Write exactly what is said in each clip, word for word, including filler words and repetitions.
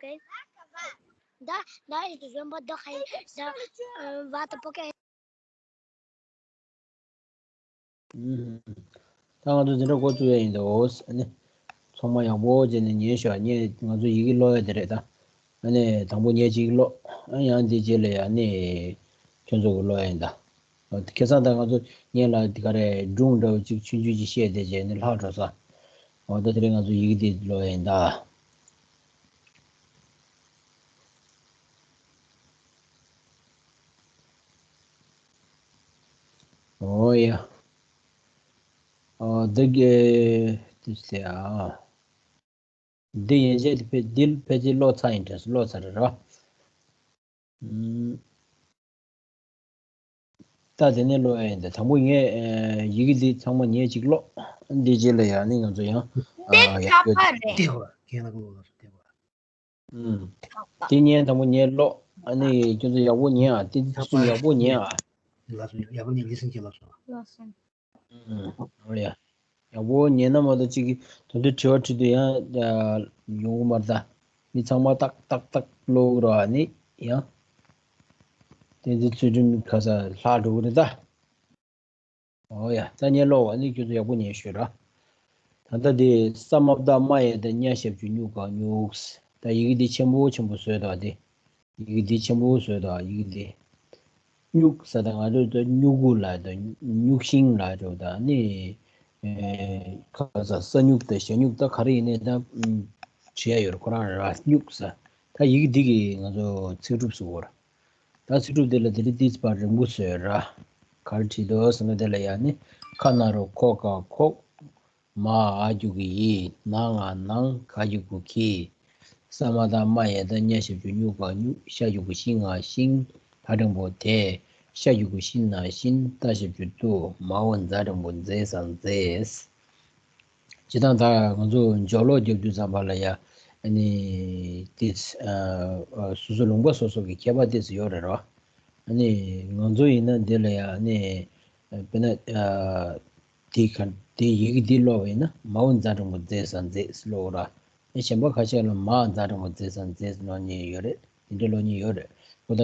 ཀེ། ད་ད་ཡི་དུ་བཟོན་པ་ད་ཧའི་ད་བ་ད་པོ་ཀེ། ད་ང་ཚོ་འཛིན་གྲྭ་འགོ་བཙུགས་ཡ་ཡིན་ད། འོ་ཨ་ནི་ཚང་མ་ཡག་པོ་བྱས་ནས་ཉན་ཤོག་ཉན། ང་ཚོ་ཡི་གེ་ཀློག་ཡ་དེ་རེད་ད། ཨ་ནི་དང་པོ་ཉན་གཅིག་ཀློག་ཨ་ཡང་དེ་རྗེས་ལ་ཡ་ནི་ཁྱོད་ཚོ་གི་ཀློག་ཡ་ཡིན་ད། ཁ་སང་ད་ང་ཚོ་ཉན་ལ་དེ་ག་རེ་སྒྲུང་འདྲ་བོ་གཅིག་ཆུང་ཆུང་ཅིག་བཤད་དེ་རྗེས་ནི་ལྷག་འགྲོ་ས། འོ་ད་དེ་རིང་ང་ཚོ་ཡི་གེ་དེ་ཀློག་ཡ་ཡིན་ད། འོ་ཡ། ཨ་འདི་གི་དེ་ཟེར་ཨ། འདི་ཡན་ཆད་དེ་ཕལ་འདི་ཕལ་ཆེར་ཀློག་ཚར་ཡིན་འདྲ། ཀློག་ཚར་རེད་ར། ཨུམ། ད་དེ་ནས་ཀློག་ཡ་ཡིན་ད། དང་པོ་ངས་ཡི་གེ་འདི་ཚང་མ་ཉན་གཅིག་ཀློག་འདི་རྗེས་ལ་ཡ་ནི་ང་ཚོ་ཡང་ཨ་ཡག་པོ་ཏེ་ཧོ་ར་ཁྱེད་ལ་ཀློག་ལ་སོ་ཏེ་ཧོ་ར། ཨུམ། དེ་ཉན། དང་པོ་ཉན་ཀློག་ཨ་ནི་ཁྱོད་ཚོ་ཡག་པོ་ཉན་ཨ། དེ་ཚོ་ཡག་པོ་ཉན་ཨ། ལགས་སོ། ཡག་པོ་ཉན། ལི་སིན་གྱིས་ལགས་སོ། ཨུམ། ཨོ་ཡ། ཡག་པོ་ཉན་ན་མ་གཏོགས་གཅིག་གིས་ད་དུང་དྲི་བ་དྲིས་དུས་ཡང་ཡོང་གི་མ་རེད་ད། མི་ཚང་མ་ཏག་ཏག་ཏག་ཀློག་རོགས་ཨ་ནི་ཡང་། དེ་ཚོ་ཚུལ་ཁྲིམས་ཁ་ས་ལྷག་འགྲོ་གི་རེད་ད། ཨོ་ཡ། ད་ཉན་ཀློག་ཨ་ནི་ཁྱོད་ཚོ་ཡག་པོ་ཉན་ཤོད་ར། ད་ལྟ་དེ་ས་མ་བཏགས་སྨ་ཡ་བཏགས་སྨྱ་ཞབས་ཀྱུ་སྨྱུ་ག་སྨྱུགས། ད་ཡི་གེ་འདི་ཆེན་པོ་ཆེན་པོ་བཟོས་དང་དེ། ཡི་གེ་འདི་ཆེན་པོ་བཟོས་དང་ཡི་གེ་འདི། སྨྱུག་ས་ད་ང་ཚོ་ད་སྨྱུ་གུ་ལ་ད་སྨྱུག་ཤིང་ལ་འགྲོ་ད་ནི། ཁ་ས་ས་སྨྱུག་ད་ཞ་སྨྱུག་ད་ག་རེ་ཡིན་ནའི་ད་བྲིས་ཡ་ཡོད་རེད། ཁོ་རང་ར་སྨྱུག་ས། ད་ཡི་གེ་འདི་གི་ང་ཚོ་ཚིག་གྲུབ་བཟོ་དགོས་རེད། ད་ཚིག་གྲུབ་དེ་ལ་དེ་རིང་ཏིས་པ་རིང་པོ་བཟོས་ར། ག་རེ་བྲིས་འདུག་ཟེར་ན་དེ་ལ་ཡ་ནི་ཁ་ན་རོ་ཁོ་ག་ཁོག་མ་འ་གི་གུ་འི། ན་ང་ནང་། ག་གི་གུ་གི། ས་མ་བཏགས་སྨ་ཡ་བཏགས་སྨྱ་ཞབས་ཀྱུ་སྨྱུ་ག་སྨྱུ། ཤ་གི་གུ་ཤི་ང་ཤིང་། ད་འགྲེང་བུ་དེ། ཤ་གི་གུ་ཤི་ན་ཤིན། ཏ་ཞབས་ཀྱུ་ཏུ། མ་འོག་ཛ་འགྲེང་བུ་མཛེ་ས་མཛེས། སྤྱིར་བཏང་ད་ང་ཚོ་སྦྱོར་ཀློག་རྒྱབ་དུས་ཙམ་པ་ལ་ཡ་ཨ་ནི་ཏིས་ཨ་ཨ་སོ་སོ་ལུང་པ་སོ་སོ་གི་མཁས་པ་ཏིས་ཡོད་རེད་རོ། ཨ་ནི་ང་ཚོ་ཡིན་ན་འདི་ལ་ཡ་ཨ་ནི་དཔེར་ན་ཨ་དེ་ག་དེ་ཡི་གེ་འདི་ཀློག་པ་ཡིན་ན་མ་འོག་ཛ་འགྲེང་བུ་མཛེ་ས་མཛེས་ཀློག་ར། ཨ་གཞན་པ་ཁ་ཤས་ལ་མ་འོག་ཛ་འགྲེང་བུ་མཛེ་ས་མཛེས་ཀློག་མཁན་ཡོད་རེད། དེ་འདྲ་ཀློག་མཁན་ཡོད་རེད། ཁོ་ད་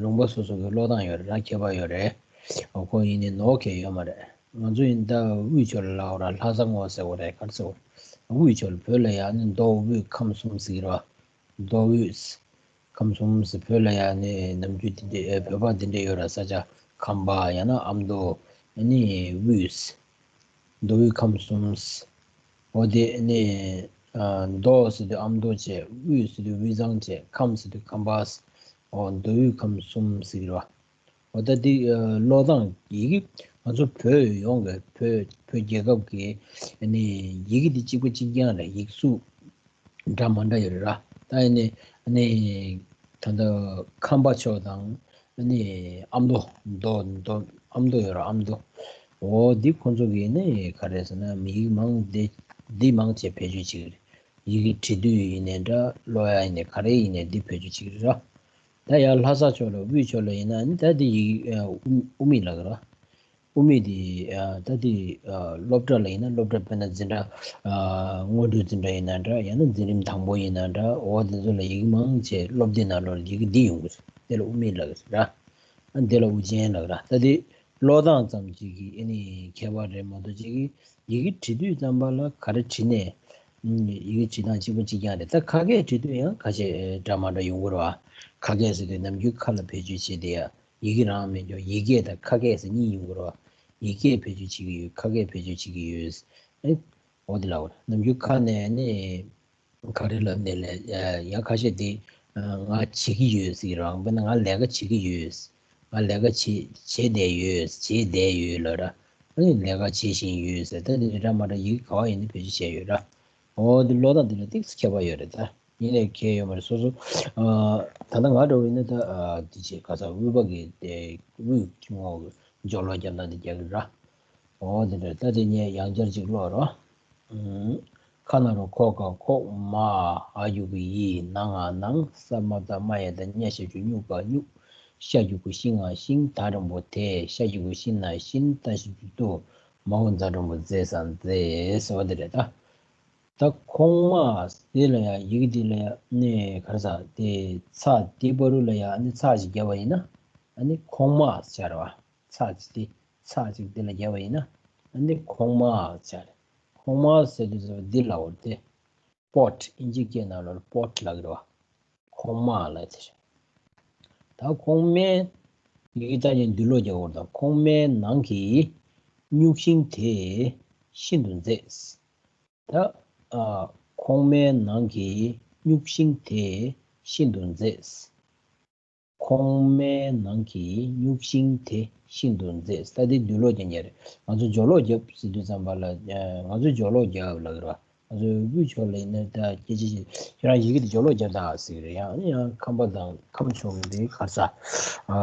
ལུང་པ་སོ་སོ་གི་ཀློག་སྟངས་ཡོད་རེད་ར། མཁས་པ་ཡོད་རེད། ཁོ་ཡིན་ནའི་ནོར་མཁན་ཡོད་མ་རེད། ང་ཚོ་ཡིན་ད་དབུས་ཕྱོགས་ལ་ལབ་ར། ལྷ་ས་ངོས་ཟེར་བ་རེད། ག་རེ་ཟེར་བ་རེད། དབུས་ཕྱོགས་ལ་བོད་ལ་ཡ་ནི་མདོ་དབུས་ཁམས་གསུམ་ཟེར་གི་ར། མདོ་དབུས་ཁམས་གསུམ་ཟེར། བོད་ལ་ཡ་ནི་ནམ་རྒྱུན་དེ་འདྲ་བོད་པ་དེ་འདྲ་ཡོད་ར། ས་ཆ་ཁམས་པ་ཡང་ན་ཨ་མདོ་ཨ་ནི་དབུས། མདོ་དབུས་ཁམས་གསུམ། འོ་དེ་ནི་ཨ་མདོ་ཟེར་དུས་ཨ་མདོ་བྱས། དབུས་ཟེར་དུས་དབུས་གཙང་བྱས། ཁམས་ཟེར་དུས་ཁམས་པ། འོ་མདོ་དབུས་ཁམས་གསུམ་ཟེར་གི་རེད་བ། འོ་ད་འདི་ཨ་ཀློག་སྟངས་ཡི་གེ་ང་ཚོ་བོད་ཡོངས་ཀྱི་བོད་བོད་རྒྱལ་ཁབ་ཀྱི་ཨ་ནི་ཡི་གེ་འདི་གཅིག་པ་གཅིག་རྐྱང་རེད། ཡིག་གཟུགས་འདྲ་མ་འདྲ་ཡོད་རེད་ར། ད་ཨ་ནི་ཨ་ནི་ད་ལྟ་ཁམས་པ་ཕྱོགས་དང་ཨ་ནི་ཨ་མདོ་མདོ་མདོ་ཨ་མདོ་ཡོད་ར། ཨ་མདོ། འོ་འདི་ཁོང་ཚོ་གིས་ནི་ག་རེ་ཟེར་ན་མི་ཡིག་མང་འདི་འདི་མང་ཆེ་བེད་སྤྱོད་བྱེད་ཀྱི་རེད། ཡི་གེ་འབྲི་དུས་ཡིན་ནའི་འདྲ། ཀློག་ཡ་ཡིན་ནའི་ག་རེ་ཡིན་ནའི་འདི་བེད་སྤྱོད་བྱེད་ཀྱི་རེད་ར། ད་ཡང་ལྷ་ས་ཕྱོགས་ལ་དབུས་ཕྱོགས་ལ་ཡིན་ན་ནི་ད་འདི་ཡི་གེ་ཨ་དབུ་དབུ་མེད་ལབ་ཀྱི་ར། དབུ་མེད་དེ་ཨ་ད་དེ་ཨ་སློབ་གྲྭ་ལ་ཡིན་ན་སློབ་གྲྭ་དཔེར་ན་འཛིན་གྲྭ་ཨ་སྔོན་འགྲོ་འཛིན་གྲྭ་ཡིན་ན་འདྲ། ཡང་ན་འཛིན་རིམ་དང་པོ་ཡིན་ན་འདྲ། འོ་དེ་ཚོ་ལ་ཡི་གེ་མང་ཆེ་སློབ་དེབ་ནང་ལོགས་ལ་ཡི་གེ་འདི་ཡོང་གི་རེད། དེ་ལ་དབུ་མེད་ལབ་ཀྱི་རེད་ར། ཨ་འདི་ལ་དབུ་ཅན་ལབ་ཀྱི་ར། ད་དེ་ཀློག་སྟངས་ཙམ་ཅིག་གི་ཨ་ནི་ཁྱད་པར་རེད་མ་གཏོགས་ཅིག་གི་ཡི་གེ་འབྲི་དུས་ཙམ་པ་ལ་ག་རེ་བྲིས་ནས་ཨ་ཡི་གེ་འབྲི་སྟངས་གཅིག་པ་གཅིག་རྐྱང་རེད། ད་ཁ་སྐད་འབྲི་དུས་ཡང་ཁ་ཤས་འདྲ་མ་འདྲ་ཡོང་གི་རེད་བ། ཁ་སྐད་ཟེར་དུས་ནམ་རྒྱུན་ཁ་ལ་བེད་སྤྱོད་བྱེད་དེ་ཡ། ཡི་གེ་རང་མེད་ཀྱང་ཡི་གེ་དང་ཁ་སྐད་ཟེར་གཉིས་ཡོང་གི་རེད་བ། ཡི་གེ་བེད་སྤྱོད་བྱེད་ཀྱི་ཡོད། ཁ་སྐད་བེད་སྤྱོད་བྱེད་ཀྱི་ཡོད། ཨེ། འོ་དེ་ལ་འོ་ནམ་རྒྱུན་ཁ་ནས་ནི་ག་རེ་ལབ་ནས་ལས་ཡང་ཁ་ཤས་དེ་ང་བྱེད་ཀྱི་ཡོད་ཟེར་གྱི་རེད་བ། དཔེར་ན་ང་ལས་ཀ་བྱེད་ཀྱི་ཡོད། ང་ལས་ཀ་བྱེད་བྱེད་བསྡད་ཡོད། བྱེད་བསྡད་ཡོད་ལབ་ར། ཨ་ནི་ལས་ཀ་བྱེད་བཞིན་ཡོད་ཟེར། ད་དེ་འདྲ་མ་འདྲ་ཡི་གེ་ག་བ་ཡིན་ནའི་བེད་སྤྱོད་བྱས་ཡོད་ར། འོ་དེ་ཀློག་སྟངས་དེ་ལ་ཏོག་ཙམ་ཁྱད་པར་ཡོད་རེད་ད། ཡིན་ནའི་ཁྱད་ཡོད་མ་རེད། སོ་སོ་ཨ་ད་ལྟ་ང་འདྲ་བོ་ཡིན་ན་ད་ཨ་དེ་བྱས་ག་ས་དབུས་པ་གི་དེ་དབུས་ཀྱི་ངོ་སྦྱོར་ཀློག་རྒྱབ་སྟངས་དེ་རྒྱག་གི་ར། འོ་དེ་འདྲ། ད་དེ་ངས་ཡང་བསྐྱར་ཅིག་ཀློག་རོགས། ཨུམ། ཁ་ན་རོ་ཁོ་ག་ཁོག་མ་འ་གི་གུ་འི། ན་ང་ནང་། ས་མ་བཏགས་སྨ་ཡ་བཏགས་སྨྱ་ཞབས་ཀྱུ་སྨྱུ་ག་སྨྱུག་ཤ་གི་གུ་ཤི་ང་ཤིང་། ད་འགྲེང་བུ་དེ། ཤ་གི་གུ་ཤི་ན་ཤིན། ཏ་ཞབས་ཀྱུ་ཏུ། མ་འོག་ཛ་འགྲེང་བུ་མཛེ་ས་མཛེས། འོ་དེ་རེད་ད། ད་གོང་མ་དེ་ལ་ཡང་ཡི་གེ་དེ་ལ་ཡང་ནི་ག་རེ་ཟ་དེ་ཚེག་དེའི་བར་དུ་ལ་ཡང་ནི་ཚེག་ཅིག་བརྒྱབ་པ་ཡིན་ན་ཨ་ནི་གོང་མ་ཟེར་བ། ཚེག་ཅིག་དེ་ཚེག་ཅིག་དེ་ལ་བརྒྱབ་པ་ཡིན་ན་ཨ་ནི་གོང་མ་ཟེར། གོང་མ་ཟེར་དུས་ཙམ་པ་འདི་ལ་འོ་དེ་པོཊ་ཨིན་ཇི་སྐད་ནང་ལ་པོཊ་ལབ་ཀྱི་རེད་བ། གོང་མ་ལ་དེ་རེད། ད་གོང་མའི་ཡི་གེ་ད་ནི་འདི་ལོག་རྒྱག་དགོས་རེད། ད་གོང་མའི་ནང་གི་སྨྱུག་ཤིང་དེ་ཤིན་ཏུ་མཛེས། ད་ཨ་གོང་མའི་ནང་གི་སྨྱུག་ཤིང་དེ་ཤིན་ཏུ་མཛེས། གོང་མའི་ནང་གི་སྨྱུག་ཤིང་དེ་ཤིན་ཏུ་མཛེས། ད་དེ་འདི་ལོག་རྒྱག་མཁན་རེད། ང་ཚོ་སྦྱོར་ཀློག་རྒྱབ་ཟེར་དུས་ཙམ་པ་ལ་ཨ་ང་ཚོས་སྦྱོར་ཀློག་རྒྱབ་ལབ་ཀྱི་རེད་བ། ང་ཚོའི་དབུས་ཕྱོགས་ལ་ཡིན་ན་ད་སྐད་ཆ་ཞིག་ཁྱེད་རང་ཡི་གེ་དེ་སྦྱོར་ཀློག་རྒྱབ་དང་ཟེར་གྱི་རེད། ཡང་ཡང་ཁམས་པ་དང་ཁམས་ཕྱོགས་ཀྱི་དེ་ག་རེ་ཟ། ཨ་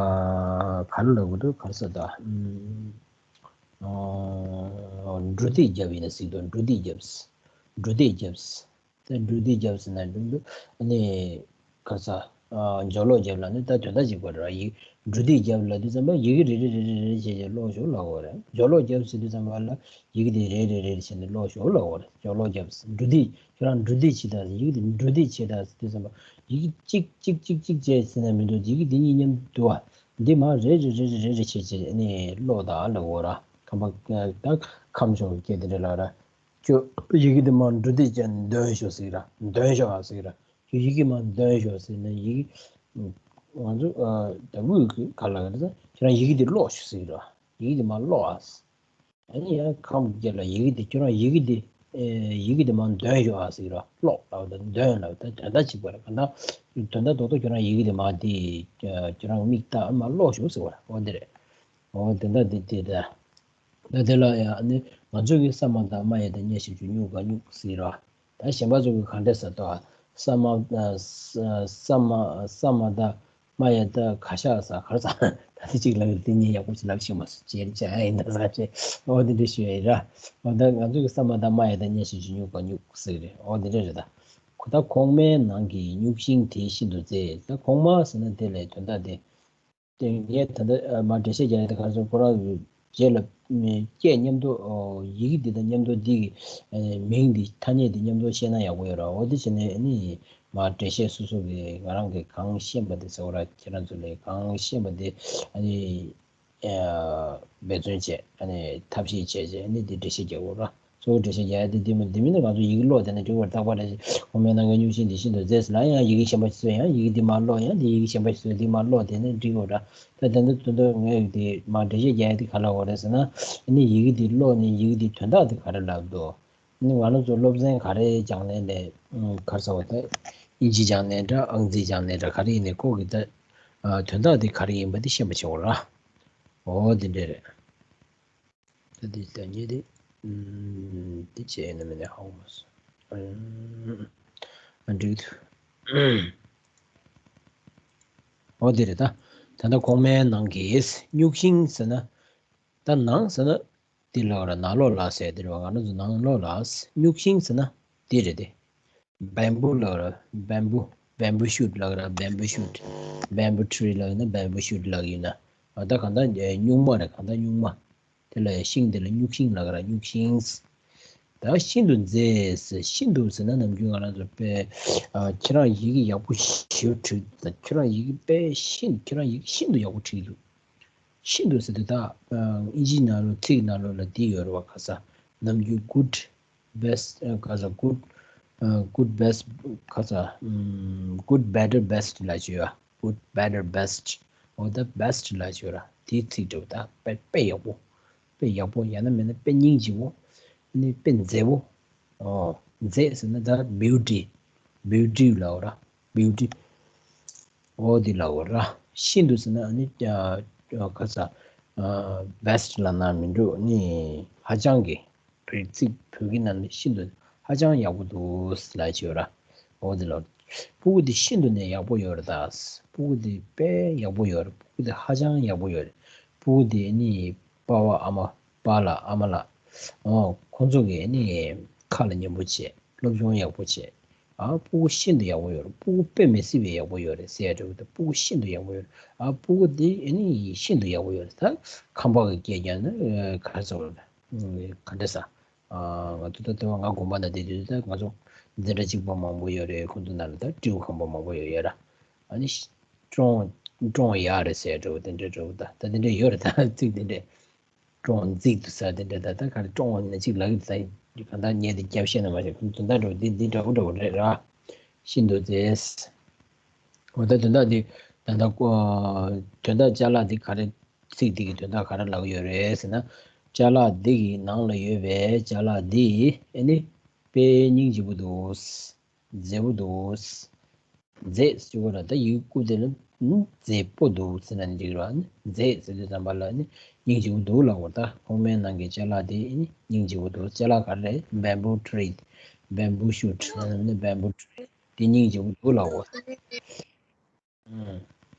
ག་རེ་ལབ་དགོས་འདུག་ག་རེ་ཟ་ད། ཨ་འབྲུ་འདེད་རྒྱབ་ཡིན་ན་ཟེར་གྱི་འདུག་འབྲུ་འདེད་རྒྱབ། འབྲུ་འདེད་རྒྱབ། ད་འབྲུ་འདེད་རྒྱབ་ཟེར་ན་འབྲུ་འདེད་ཨ་ནི་ག་རེ་ཟ། ཨ་སྦྱོར་ཀློག་རྒྱབ་ལབ་ནི་ད་དོན་དག་གཅིག་པ་རེད་བ། ཡི་འབྲུ་འདེད་རྒྱབ་ལབ་དུས་ཙམ་པ་ཡི་གེ་རེ་རེ་རེ་རེ་རེ་བྱས་བྱས་ཀློག་ཤོག་ལབ་དགོས་རེད། སྦྱོར་ཀློག་རྒྱབ་ཟེར་དུས་ཙམ་པ་ལ་ཡི་གེ་དེ་རེ་རེ་རེ་རེ་བྱས་ནས་ཀློག་ཤོག་ལབ་དགོས་རེད། སྦྱོར་ཀློག་རྒྱབ། འབྲུ་འདེད་ཁྱོད་རང་འབྲུ་འདེད་བྱེད་དང་ཡི་གེ་དེ་འབྲུ་འདེད་བྱེད་དང་ཟེར་དུས་ཙམ་པ་ཡི་གེ་གཅིག་གཅིག་གཅིག་གཅིག་བྱས་ཟེར་ན་མི་འདུག་ཡི་གེ་དེ་གཉིས་མཉམ་དུ་བ་འདི་མར་རེ་རེ་རེ་རེ་རེ་རེ་བྱས་བྱས་ནས་ཀློག་དང་ལབ་དགོས་ར། ཁམས་པ་ད་ཁམས་ཕྱོགས་ཀྱི་སྐད་དེ་རེད་ལབ་ར། ཁྱོད་ཡི་གེ་དེ་མར་འབྲུ་འདེད་བྱས་འདོན་ཤོག་ཟེར་གྱི་ར། འདོན་ཤོག་ཨ་ཟེར་གྱི་ར། ཁྱོད་ཡི་གེ་མར་འདོན་ཤོག་ཟེར་ན་ཡི་གེ་ང་ཚོ་ད་དབུས་ཀྱི་ག་ལ་ག་རེ་ཟེར་ཁྱོད་རང་ཡི་གེ་དེ་ཀློག་ཤོག་ཟེར་གྱི་ར། ཡི་གེ་དེ་མར་ཀློག་ཨ་ཟེར། ཨ་ནི་ཡང་ཁམས་སྐད་ལ་ཡི་གེ་དེ་ཁྱོད་རང་ཡི་གེ་དེ་ཨེ་ཡི་གེ་དེ་མར་འདོན་ཤོག་ཨ་ཟེར་གྱི་ར། ཀློག་ལབ་དང་འདོན་ལབ་ད་དོན་དག་གཅིག་པ་རེད། གང་ལྟར་དོན་དག་རྡོག་རྡོག་ཁྱོད་རང་ཡི་གེ་དེ་མར་དེ་ཁྱོད་རང་མིག་ལྟ་མར་ཀློག་ཤོག་ཟེར་བ་རེད། འོ་འདི་རེད། འོ་དོན་དག་དེ་དེ་རེད། ད་དེ་ལ་ཡང་ནི་ང་ཚོ་གི་ས་མ་བཏགས་སྨ་ཡ་བཏགས་སྨྱ་ཞབས་ཀྱུ་སྨྱུ་ག་སྨྱུག་ཟེར་ར། ད་གཞན་པ་ཚོ་གི་ག་འདྲ་ཟེར་ཏོ། ས་མ་ཨ་ས་ས་མ་ས་མ་བཏགས་སྨ་ཡ་བཏགས་ག་ཤ་ས་ག་རེ་ཟ། ད་དེ་གཅིག་ལབ་ཡོད་དེ་ངས་ཡག་པོ་ཞིག་ལབ་ཤེས་མ་སོང་། ཅེར་ཅེར་ཨ་ཡིན་ད་ཟ་ཅེ། འོ་དེ་འདྲ་ཞུ་ཡ་ཡིན་ར། འོ་ད་ང་ཚོ་གི་ས་མ་བཏགས་སྨ་ཡ་བཏགས་སྨྱ་ཞབས་ཀྱུ་སྨྱུ་ག་སྨྱུག་ཟེར་རེད། འོ་དེ་འདྲ་རེད་ད། ཁོ་ད་གོང་མའི་ནང་གི་སྨྱུག་ཤིང་དེ་ཤིན་ཏུ་མཛེས། ད་གོང་མ་ཟེར་ན་དེ་ལས་དོན་དག་དེ། དེ་ངས་ད་ལྟ་ཨ་མར་འགྲེལ་བཤད་རྒྱག་ཡ་དེ་ག་རེ་ཟེར་ཁོ་རང་གི་རྗེས་ལ་ཨ་སྐད་མཉམ་དུ་ཨོ་ཡི་གེ་འདི་དང་མཉམ་དུ་འདི་གི་ཨ་མིང་འདི་ཐ་སྙད་འདི་མཉམ་དུ་བཤད་ན་ཡག་པོ་ཡོད་ར། འོ་དེ་བྱས་ནས་ཨ་ནི་མར་འགྲེལ་བཤད་སོ་སོ་གི་ང་རང་གི་གང་ཤེས་པ་དེ་ཟེར་བ་ར། ཁྱེད་རང་ཚོ་ལས་གང་ཤེས་པ་དེ་ཨ་ནི་ཨ་འབད་བརྩོན་བྱས་ཨ་ནི་ཐབས་ཤེས་བྱས་བྱས་ཨ་ནི་འདི་འགྲེལ་བཤད་རྒྱག་དགོས་ར། གཙོ་བོ་འགྲེལ་བཤད་རྒྱག་ཡ་དེ་འདི་མིན་འདི་མིན་ན་ང་ཚོ་ཡི་གེ་ཀློག་བསྡད་ན་འགྲིག་པ་རེད། རྟག་པར་རེ་ཞིག་གོང་མའི་ནང་གི་སྨྱུག་ཤིང་འདི་ཤིན་ཏུ་མཛེས་ལབ་ཡང་ཡི་གེ་གཞན་པ་ཞིག་བཟོས་ཡང་ཡི་གེ་འདི་མར་ཀློག་ཡང་འདི་ཡི་གེ་གཞན་པ་ཞིག་བཟོས་འདི་མར་ཀློག་བསྡད་ན་འགྲིག་གི་རེད། ད་དེ་འདི་དོན་དུ་ངས་འདི་མར་འགྲེལ་བཤད་རྒྱག་ཡ་འདི་ག་ལ་འོ་རེད་ཟེར་ན། ཨ་ནི་ཡི་གེ་འདི་ཀློག་ནས་ཡི་གེ་འདི་དོན་དག་འདི་ག་རེ་ལབ་འདུག་ཨ་ནི་ང་རང་ཚོ་སློབ་ཚན་ག་རེ་སྦྱང་ནས་ལས་ག་རེ་ཟེར་བ་ད་ཨིན་ཇི་སྦྱང་ནས་འདྲ་ཨང་རྩིས་སྦྱང་ནས་འདྲ་ག་རེ་ཡིན་ནས་ཁོ་གི་ད་དོན་དག་འདི་ག་རེ་ཡིན་པ་འདི་ཤེས་པ་བྱེད་དགོས་ར། འོ་འདི་འདྲ་རེད། ད་འདི་ལྟ་ཉེ་དེ། ཨུམ། འདི་བྱས་ན་མི་ནས་ཧ་གོ་མ་སོང་། ཨ་འགྲིག་འདུག་འོ་འདི་རེད་ད། ད་ལྟ་གོང་མའི་ནང་གི་སྨྱུག་ཤིང་ཟེར་ན། ད་ནང་ཟེར་ན། འདི་ལོག་ར་ནང་ལོགས་ལ་ཟེར་འདི་རེད་བ། ང་རང་ཚོ་ནང་ལོགས་ལ་སྨྱུག་ཤིང་ཟེར་ན་འདི་རེད་དེ། བེམ་བུ་ལབ་ར་བེམ་བུ། བེམ་བུ་ཤུད་ལབ་ར་བེམ་བུ་ཤུད། བེམ་བུ་ཊི་རི་ལབ་ཡིན་ན་བེམ་བུ་ཤུད་ལབ་ཡིན་ན། ཨ་ད་གང་ལྟར་སྨྱུག་མ་རེད། གང་ལྟར་སྨྱུག་མ། དེ་ལ་ཤིང་དེ་ལ་སྨྱུག་ཤིང་ལབ་ར་སྨྱུག་ཤིང་། ད་ཤིན་ཏུ་མཛེས། ཤིན་ཏུ་ཟེར་ན་ནམ་རྒྱུན་ང་རང་ཚོ་དཔེ་ཨ་ཁྱེད་རང་ཡི་གེ་ཡག་པོ་ཞེ་པོ་བྲིས་འདུག་ཁྱེད་རང་ཡི་གེ་དཔེ་ཤིན་ཁྱེད་རང་ཡི་གེ་ཤིན་ཏུ་ཡག་པོ་བྲིས་འདུག་ཤིན་ཏུ་ཟེར་དུས་ད་ཨིན་ཇིའི་ནང་ལོགས་ཚིག་ནང་ལོགས་ལ་འདི་ཡོད་རེད་བ། ག་ས་ནམ་རྒྱུན་good best ག་ས་good good best ག་ས་good better best ལབ་ཀྱི་ཡོད། good better best འོ་ད་best ལབ་ཀྱི་ཡོད་ར། དེའི་ཚིག་འདྲ་བོ་ད་དཔེ་དཔེ་ཡག་པོ། དཔེ་ཡག་པོ་ཡང་ན་མིན་ན་དཔེ་སྙིང་རྗེ་པོ། ཨ་ནི་དཔེ་མཛེས་པོ། ཨོ་མཛེས་ཟེར་ན་ད་beauty beauty ལབ་ར། beauty འོ་དེ་ལབ་ར། ཤིན་ཏུ་ཟེར་ན་ཨ་ནི་ཨ་ཨ་ག་ས་ཨ་best ལབ་ན་མི་འགྲོ། ཨ་ནི་ཧ་ཅང་གི་བོད་ཚིག་བོད་སྐད་ནང་ནས་ཤིན་ཏུ་ཧ་ཅང་ཡག་པོ་འདུག་ལབ་ཀྱི་ཡོད་ར། འོ་དེ་ལབ། སྤུ་གུ་དེ་ཤིན་ཏུ་ནས་ཡག་པོ་ཡོད་རེད་ད། སྤུ་གུ་དེ་དཔེ་ཡག་པོ་ཡོད་རེད། སྤུ་གུ་དེ་ཧ་ཅང་ཡག་པོ་ཡོད་རེད། སྤུ་གུ་དེ་ཨ་ནི་པ་ཕ་ཨ་མ། པཱ་ལགས་ཨ་མ་ལགས། ཨོ་ཁོང་ཚོ་གིས་ཨ་ནི་ཁ་ལ་ཉན་པོ་བྱས། སློབ་སྦྱོང་ཡག་པོ་བྱས། ཨ་སྤུ་གུ་ཤིན་ཏུ་ཡག་པོ་ཡོད་རེད། སྤུ་གུ་དཔེ་མི་སྲིད་པའི་ཡག་པོ་ཡོད་རེད་ཟེར་ཡ་འདྲ་བོ་དང་། སྤུ་གུ་ཤིན་ཏུ་ཡག་པོ་ཡོད་རེད། ཨ་སྤུ་གུ་དེ་ཨ་ནི་ཤིན་ཏུ་ཡག་པོ་ཡོད་རེད། ད་ཁམས་པ་གི་སྐད་རྒྱག་ན་ག་རེ་ཟེར་དགོས་རེད། ག་འདྲ་ཟ། ཨ། ང་ཚོ་ད་ལྟ་བ་ང་དགོན་པ་ན་བསྡད་དུས་ད་ང་ཚོ་འཛིན་གྲྭ་གཅིག་པ་མང་པོ་ཡོད་རེད། ཁོང་ཚོ་ནང་ལ་ད་སྤྲེའུ་ཁམས་པ་མང་པོ་ཡོད་ཡོད་ར། ཨ་ནི་ཀྲོང་ཀྲོང་ཡག་རེད་ཟེར་འདྲ་བོ་དེ་འདྲ་འདྲ་བོ་ད་ད་དེ་འདྲ་ཡོད་རེད། ད་ཚིག་དེ་འདྲ་ཀྲོང་འཛིག་ཏུ་ཟ་དེ་འདྲ་ད་ད་ག་རེ་ཀྲོང་ནས་གཅིག་ལབ་ཀྱི་ད་གང་ལྟར་ངས་དེ་རྒྱབ་བཤད་ན་མ་བྱས། ཁོང་དོན་དག་འདྲ་བོ་འདི་འདི་འདྲ་བོ་འདྲ་བོ་རེད་ར། ཤིན་ཏུ་མཛེས། འོ་ད་དོན་དག་འདི་ད་ལྟ་ཀོ་དོན་དག་ཅ་ལག་འདི་ག་རེ། ཚིག་འདི་གི་དོན་དག་ག་རེ་ལབ་ཀྱི་ཡོད་རེད་ཟེར་ན། ཅ་ལག་འདི་གི་ནང་ལ་ཡོད་པའི་ཅ་ལག་འདི་ཨ་ནི་དཔེ་སྙིང་རྗེ་པོ་འདུག་མཛེས་པོ་འདུག་མཛེས་ཟེར་བ་ལ་ད་ཡིག་རྐུབ་དེ་ལ་ནི་མཛེས་པོ་འདུག་ཟེར་ན་འགྲིག་ར། ནི་མཛེས་ཟེར་དུས་ཙམ་པ་ལ་ནི་སྙིང་རྗེ་པོ་འདུག་ལབ་དགོས། ད་ཐོག་མའི་ནང་གི་ཅ་ལག་དེ་ནི་སྙིང་རྗེ་པོ་འདུག་ཅ་ལག་ག་རེ་རེད། bamboo tree, bamboo shoot ནི་bamboo tree དེ་སྙིང་རྗེ་པོ་འདུག་ལབ་དགོས། ཨུམ།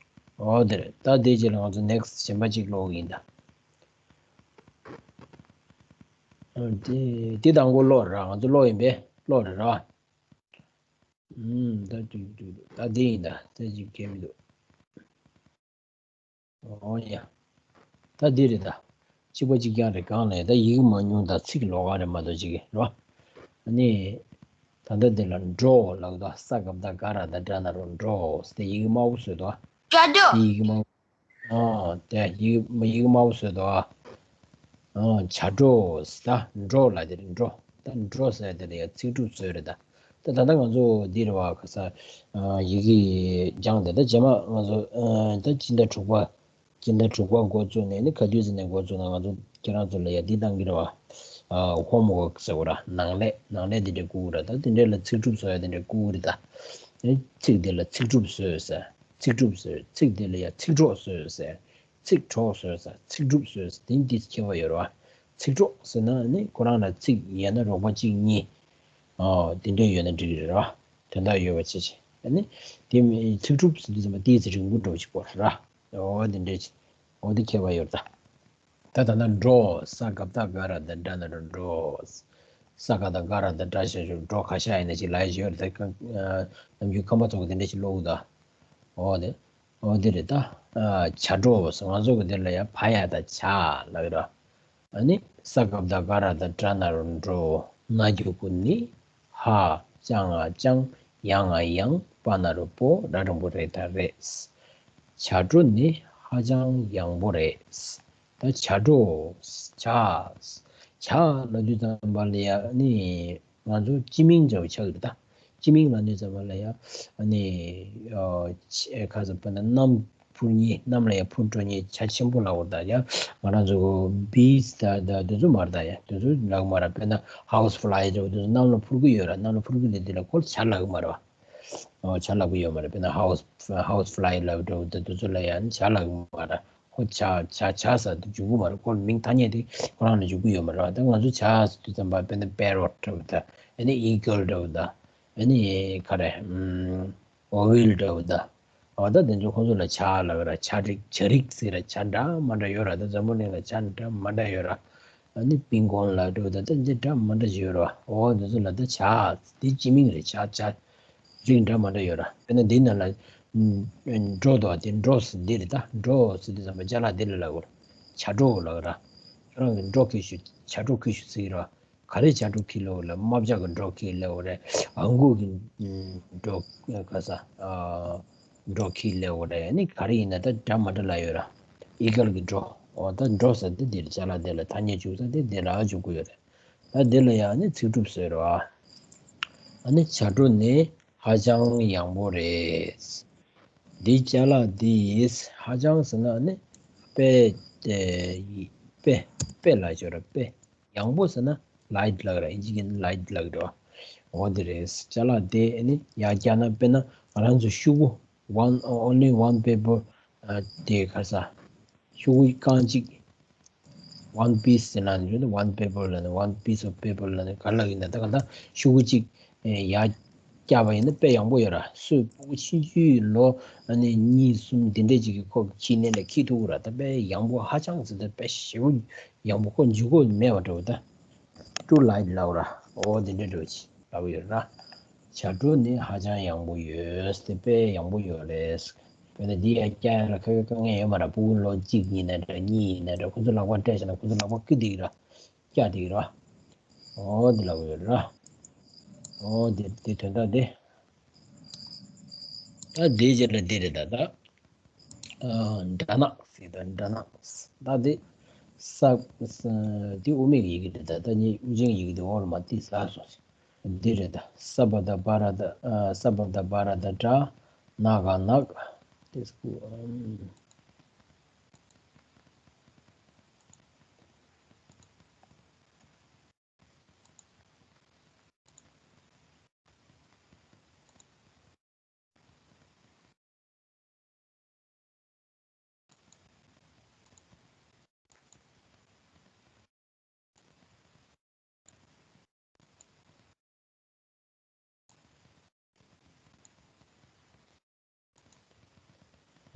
འོ་དེ་རེད། ད་དེ་རྗེས་ལ་ང་ཚོ་next གཞན་པ་གཅིག་ཀློག་གི་ཡིན་ད། ཨ། དེ་དེ་དང་པོ་ཀློག་ར། ང་ཚོ་ཀློག་ཡིན་པས་ཀློག་རེད་ར། ཨུམ། ད་ཏུ་ཏུ་ཏུ། ད་འདི་ཡིན་ད། ད་ཅིག་གལ་མི་འདུག་འོ་ཡ། ད་འདི་རེད་ད། གཅིག་པ་གཅིག་རྐྱང་རེད། གང་ལས་ད་ཡིག་མ་ཉུང་ད། ཚིག་ལོགས་ཀ་རེད་མ་གཏོགས་ཅིག་གི་རོ། ཨ་ནི། ད་ལྟ་འདི་ལ་འགྲོ་ལབ་ད། ས་ག་བཏགས་སྒ་ར་བཏགས་སྒྲ་ན་རོ་འགྲོ། དེ་ཡིག་དམར་པོ་བཟོས་འདུག་ཨ། ཡིག་དམར་པོ། ཨོ། དེ་ཡིག་ཡིག་དམར་པོ་བཟོས་འདུག་ཨ། ཨོ། བྱ་འགྲོ་ཟེར་ད། འགྲོ་ལབ་དེ་རེད། འགྲོ། ད་འགྲོ་ཟེར་དེ་ལ་ཡ་ཚིག་གྲུབ་བཟོས་རེད་ད། ད་ད་ལྟ་ང་ཚོ་འདི་རེད་བ། ག་ས། ཨ། ཡི་གེ་སྦྱངས་ཏེ་ད་རྗེས་མ་ང་ཚོ། ཨ། ད་སྤྱི་ཟླ་དྲུག་པ། སྤྱི་ཟླ་དྲུག་པ་འགོ་བཙུགས་ནས་ནི་ག་དུས་ཟིན་ནས་འགོ་བཙུགས་ན་ང་ཚོ་ཁྱེད་རང་ཚོ་ལ་ཡ་འདི་བཏང་གི་རེད་བ། ཨ། homework ཟེར་བ་ར། ནང་ལས་ནང་ལས་འདི་འདྲ་བསྐུར་ར། ད་དེ་འདྲ་ལ་ཚིག་གྲུབ་བཟོ་ཡ་དེ་འདྲ་བསྐུར་རེད་ད། ཚིག་འདི་ལ་ཚིག་གྲུབ་བཟོས་ཟེར། ཚིག་གྲུབ་བཟོས། ཚིག་འདི་ལ་ཡ་ཚིག་གྲོགས་བཟོས་ཟེར། ཚིག་གྲོགས་བཟོས་ཟེར། ཚིག་གྲུབ་བཟོས་ཟེར། དེ་འདི་ཁྱད་པར་ཡོད་རེད་བ། ཚིག་གྲོགས་ཟེར་ན་ནི་ཁོ་རང་ལ་ཚིག་ཡང་ན་རོགས་པ་གཅིག་གཉིས། ཨོ། དེ་འདྲ་ཡོད་ན་འགྲིག་གི་རེད་བ། དོན་དག་ཡོད་པ་བྱས་བྱས། ཨ་ནི། དེ་མི་ཚིག་གྲུབ་ཟེར་དུས་ཙམ་པ་ཏོག་ཙམ་རིང་པོ་འགྲོ་བྱེད་པ་རེད་བ། ཨོ། དེ་འདྲ་བྱས། ཨོ། དེ་ཁྱད་པར་ཡོད་རེད་ད། ད་ད་ལྟ་འགྲོ། ས་ག་བཏགས་སྒ་ར་བཏགས་སྒྲ་ན་རོ་འགྲོ། ས་ག་བཏགས་སྒ་ར་བཏགས་སྒྲ་ཞབས་ཀྱུ་འགྲོ། ཁ་ཤས་ཡིན་ན་ཅིག་ལབ་ཡ་ཡོད་རེད་ད། ནམ་རྒྱུན་ཁམས་པ་ཚོ་གི་དེ་འདྲ་ཞིག་ཀློག་གི་འདུག་འོ་དེ། འོ་དེ་རེད་ད། བྱ་འགྲོ་ཟེར། ང་ཚོ་གི་དེ་ལ་ཡ་བ་ཡ་བཏགས་བྱ་ལབ་ཀྱི་རེད། ཨ་ནི་ས་ག་བཏགས་སྒ་ར་བཏགས་སྒྲ་ན་རོ་འགྲོ། ན་གི་གུ་ནི། ཧ། ཅ་ང་ལྕང་། ཡ་ང་ཡང་། པ་ན་རོ་པོ། ར་འགྲེང་བུ་རེ་ད་རེད། བྱ་འགྲོ་ནི་ཧ་ཅང་ཡང་པོ་རེད། ད་བྱ་འགྲོ། བྱ། བྱ་ལབ་དུས་ཙམ་པ་ལ་ཡ་ནི་ང་ཚོ་སྤྱི་མིང་འདྲ་བོ་ཆགས་ཀྱི་རེད་ད། སྤྱི་མིང་ལབ་དུས་ཙམ་པ་ལ་ཡ་ནི། ཨ། ཁ་ས་དཔེར་ན་གནམ་འཕུར་མཁན། གནམ་ལ་ཡ་འཕུར་འགྲོ་མཁན་བྱ་ཆེན་པོ་ལབ་དགོས་རེད་ད། ཡ་ང་རང་ཚོ་bees ད་ད་དེ་ཚོ་མ་རེད་ད། ཡ་དེ་ཚོ་ལབ་ཀྱི་མ་རེད། དཔེར་ན་house fly འདྲ་བོ་དེ་ཚོ་གནམ་ལ་འཕུར་གྱི་ཡོད་ར། གནམ་ལ་འཕུར་གྱི་རེད། དེ་ལ་ཁོ་ལ་བྱ་ལབ་ཀྱི་མ་རེད་བ། ཨོ། བྱ་ལབ་ཀྱི་ཡོད་མ་རེད། དཔེར་ན་house house fly ལབ་འདྲ་བོ་དེ་དེ་ཚོ་ལ་ཡང་བྱ་ལབ་ཀྱི་མ་རེད། ཁོ་བྱ་བྱ་བྱ་ཟེར་དུས་འཇུག་གི་མ་རེད། ཁོ་མིང་ཐ་སྙད་དེ་ཁོ་རང་ལ་འཇུག་གི་ཡོད་མ་རེད། ད་ང་ཚོ་བྱ་ཟེར་དུས་ཙམ་པ་དཔེར་ན་parrot འདྲ་བོ་དང་། ཨ་ནི་eagle འདྲ་བོ་དང་། ཨ་ནི་ག་རེ། ཨམ། owl འདྲ་བོ་དང་། འོ་ད་དེ་ཚོ་ཁོ་ཚོ་ལ་བྱ་ལབ་ཀྱི་རེད། བྱ་རིགས། བྱ་རིགས་ཟེར་ར། བྱ་འདྲ་མ་འདྲ་ཡོད་ར། ད་འཛམ་བུ་གླིང་ལ་བྱ་འདྲ་མ་འདྲ་ཡོད་ར། ཨ་ནི་པིང་ཀོང་ལབ་འདྲ་བོ་དང་། ད་འདི་འདྲ་མ་འདྲ་ཡོད་ར། འོ་དེ་ཚོ་ལ་ད་བྱ། དེ་སྤྱི་མིང་རེད། བྱ་བྱ། རིགས་འདྲ་མ་འདྲ་ཡོད་ར། དཔེར་ན་འདི་ནང་ལ། ཨམ། འགྲོ་འདུག་བ། དེ་འགྲོ་ཟེར་འདི་རེད་ད། འགྲོ་ཟེར་དུས་ཙམ་པ་ཅ་ལག་འདི་ལ་ལབ་དགོས་ར། བྱ་སྒྲོ་ལབ་ཀྱི་ར། ཁྱོད་རང་གིས་འགྲོ་ཁྱེར་ཤོག་བྱ་སྒྲོ་ཁྱེར་ཤོག་ཟེར་གྱི་ར། ག་རེ་བྱ་སྒྲོ་ཁྱེར་སླེབས་ཡོད་ལབ། རྨ་བྱ་གི་སྒྲོ་ཁྱེར་སླེབས་ཡོད་རེད། ཨང་ཀུ་གི་སྒྲོ། ག་ས། སྒྲོ་ཁྱེར་སླེབས་ཡོད་རེད། ཨ་ནི་ག་རེ་ཡིན་ན་ད་འདྲ་མ་འདྲ་ལབ་ཡོད་ར། ཨི་གལ་གི་སྒྲོ། འོ་ད་འགྲོ་ཟེར་དེ་འདིར་ཅ་ལག་དེ་ལ་ཐ་སྙད་འཇུག་ས་དེ་འདི་ལ་འཇུག་གི་ཡོད་རེད། ད་འདི་ལ་ཡང་ནི་ཚིག་གྲུབ་བཟོས་རོགས། ཨ་ནི་བྱ་སྒྲོ་ནི་ཧ་ཅང་ཡང་པོ་རེད། འདི་ཅ་ལག་འདི་ཧ་ཅང་ཟེར་ན་ནི་དཔེ། དཔེ། དཔེ་ལ་ཞོར་དཔེ། ཡང་པོ་ཟེར་ན་light ལབ་ར། ཨིན་ཇི་གི་light ལབ་ར། འོ་དེ་རེད། ཅ་ལག་དེ་ནི་ཡར་བཀྱག་ན་དཔེར་ན་ང་རང་ཚོ་ཤོག་གུ། one only one paper དེ་ག་ས། ཤོག་གུ་རྐང་གཅིག one piece ཟེར་ན་ནི་one paper ལབ་ནི། one piece of paper ལབ་ནི་ག་ལབ་ཡིན་ན། ད་ག་ད་ཤོག་གུ་གཅིག་ཡར་བཀྱག་པ་ཡིན་ན་དཔེ་ཡང་པོ་ཡོད་ར། སུ་ཕྲུ་གུ་ཆུང་ཆུང་ལོ་ཨ་ནི་གཉིས་གསུམ་དེ་འདྲས་ཅིག་གིས་ཁོ་ཁྱེར་ནས་ལ་འཁྱེར་ཐུབ་ཀྱི་ར། ད་དཔེ་ཡང་པོ་ཧ་ཅང་ཟེར། ད་དཔེ་ཞེ་པོ་ཡང་པོ། ཁོ་འཇུག་སྒོ་མེད་པ་འདྲ་བོ། ད་too light ལབ་ར། འོ་དེ་འདྲས་འདྲ་བོ་ཅིག་ལབ་ཡོད་ར། བྱ་སྒྲོ་ནི་ཧ་ཅང་ཡང་པོ་ཡོད། དེ་དཔེ་ཡང་པོ་ཡོད་རེད། དཔེར་ན་འདི་ཡར་བཀྱག་ཡ་ལ་དཀའ་ངལ་དཀའ་ངལ་ཡོད་མ་ར། ཕྲུ་གུ་ལོ་གཅིག་ཡིན་ན་འདྲ། གཉིས་ཡིན་ན་འདྲ། ཁོ་ཚོ་ལག་པ་སྤྲད་བྱས་ན་ཁོ་ཚོ་ལག་པ་འཁྱེར་བསྡད་ཀྱི་ར། བཀྱག་བསྡད་ཀྱི་ར། འོ་འདི་ལབ་ཡོད་ར། འོ་འདི་འདི་དོན་དག་འདི། ད་འདིའི་རྗེས་ལ་འདི་རེད་ད་ད། ཨ། སྦྲ་ནག་ཟེར་ད་སྦྲ་ནག་ད་འདི། ས། ས། འདི་དབུ་མེད་ཀྱི་ཡི་གེ་རེད་ད་ད་ནི་དབུ་ཅན་གྱི་ཡི་གེ་འདི་འོག་ལ་མར་ཏི་ཟ་སོང་། འདི་རེད་ད། ས་བ་བཏགས་སྦ་ར་བཏགས། ཨ། ས་བ་བཏགས་སྦ་ར་བཏགས་སྦྲ། ན་ག་ནག་ཏི་སྐུ། ཨམ།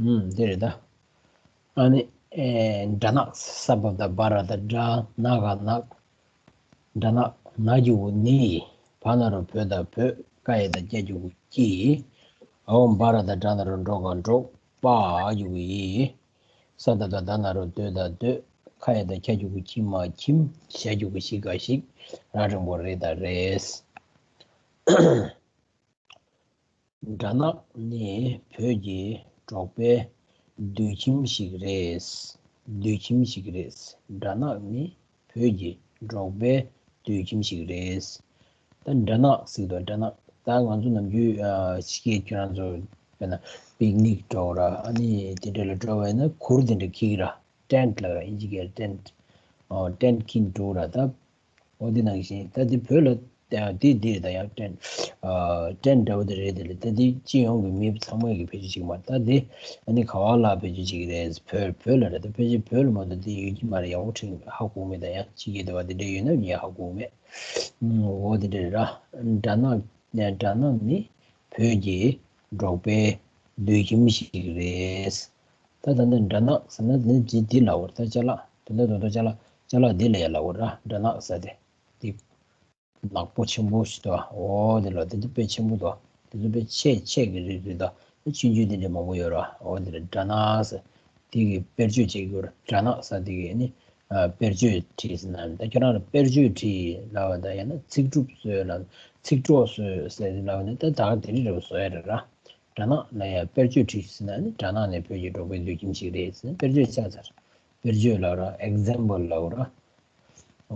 ཨུམ། འདི་རེད་ད། ཨ་ནི། ཨེ། སྦྲ་ནག་ས་བ་བཏགས་སྦ་ར་བཏགས་སྦྲ། ན་ག་ནག་སྦྲ་ནག་ན་གི་གུ་ནི། བ་ན་རོ་བོ་ད་བོད། ཀ་ཡ་བཏགས་ཀྱ་གི་གུ་ཀྱི། འོ་སྦ་ར་བཏགས་སྦྲ་ན་རོ་འབྲོ་ག་འབྲོག་པ་གི་གུ་ཡི། ས་བཏགས་སྡ་ན་རོ་སྡོ་ད་སྡོད། ཁ་ཡ་བཏགས་ཁྱ་གི་གུ་ཁྱི་མ་ཁྱིམ། ཞ་གི་གུ་ཞི་ག་ཞིག་ར་འགྲེང་བུ་རེ་ད་རེས། སྦྲ་ནག་ནི་བོད་ཀྱི་འབྲོག་པའི་སྡོད་ཁྱིམ་ཞིག་རེད། སྡོད་ཁྱིམ་ཞིག་རེད། སྦྲ་ནག་ནི་བོད་ཀྱི་འབྲོག་པའི་སྡོད་ཁྱིམ་ཞིག་རེད། ད་སྦྲ་ནག་ཟེར་དུས་སྦྲ་ནག་ད་ང་ཚོ་ནམ་རྒྱུན་ཨ་ཕྱི་རྒྱལ་ཁྱོད་རང་ཚོ་དཔེར་ན་པིག་ནིག་འགྲོ་ར། ཨ་ནི་དེ་འདྲ་ལ་འགྲོ་བ་ཡིན་ན་གུར་དེ་འདྲ་འཁྱེར་གྱི་ར། ཏེན་ཊི་ལབ་ར། ཨིན་ཇི་སྐད་ཏེན་ཊི། ཨོ་ཏེན་ཊི་འཁྱེར་འགྲོ་ར། ད་འོ་དེ་ནང་བཞིན་ད་དེ་བོད་ལ་ད་དེ་དེ་རེད། ད་ཡང་ཏེན་ཊི་ཨ་ཏེན་ཊི་འདྲ་བོ་དེ་རེད། དེ་ལ་ད་དེ་སྤྱི་ཡོངས་ཀྱི་མི་ཚང་མ་གི་བེད་སྤྱོད་བྱེད་ཀྱི་མ་རེད། ད་དེ་ཨ་ནི་ག་བ་ལ་བེད་སྤྱོད་བྱེད་ཀྱི་རེད། བོད་བོད་ལ་རེད། ད་ཕལ་ཆེར་བོད་ལ་མ་གཏོགས་དེ་ཡོད་ཀྱི་མ་རེད། ཡག་པོ་ཧ་གོ་མེད། ད་ཡང་ཕྱི་རྒྱལ་དེ་བ་དེ་འདྲ་ཡོད་ན་ངས་ཧ་གོ་མེད། ཨུམ། འོ་དེ་འདྲ་རེད་ར། སྦྲ་ནག་སྦྲ་ནག་ནི་བོད་ཀྱི་འབྲོག་པའི་སྡོད་ཁྱིམ་ཞིག་རེད། ད་ད་ལྟ་སྦྲ་ནག་ཟེར་ན་ནི་འདི་འདི་ལབ་པ་རེད། ད་ཅ་ལག་དེ་འདྲ་དོ་དོ་ཅ་ལག་ཅ་ལག་འདི་ལ་ཡ་ལབ་པ་རེད། སྦྲ་ནག་ཟེར་དེ་འདི་ནག་པོ་ཆེན་པོ་ཞིག་འདུག་འོ་དེ་ལ་དེ་འདི་དཔེ་ཆེན་པོ་འདུག་དེ་ཚོ་དཔེ་ཆེ་ཆེ་གི་རིགས་རེད། ད་ཆུང་ཆུང་དེ་འདྲ་མང་པོ་ཡོད་ར། འོ་དེ་ལ་སྦྲ་ནག་ཟེར། དེ་གི་དཔེར་བརྗོད་བྱེད་དགོས་ར། སྦྲ་ནག་ཟེར་དེ་གི་ནི་ཨ་དཔེར་བརྗོད་བྲིས་ཟེར་ན། ད་ཁྱོད་རང་ལ་དཔེར་བརྗོད་བྲིས་ལབ་པ་དང་ཡང་ན་ཚིག་གྲུབ་བཟོས་ལབ། ཚིག་གྲོགས་བཟོས་ཟེར་ལབ་ནས་ད་ད་དེ་འདྲ་རེ་བཟོ་ཡ་རེད་ར། སྦྲ་ནག་ལ་ཡང་དཔེར་བརྗོད་བྲིས་ཟེར་ན་ནི་སྦྲ་ནག་ནི་བོད་ཀྱི་འབྲོག་པའི་སྡོད་ཁྱིམ་ཞིག་རེད་ཟེར་ནས་དཔེར་བརྗོད་བྱས་ཚར། དཔེར་བརྗོད་ལབ་ར། ཨེག་ཛམ་པལ་ལབ་ར།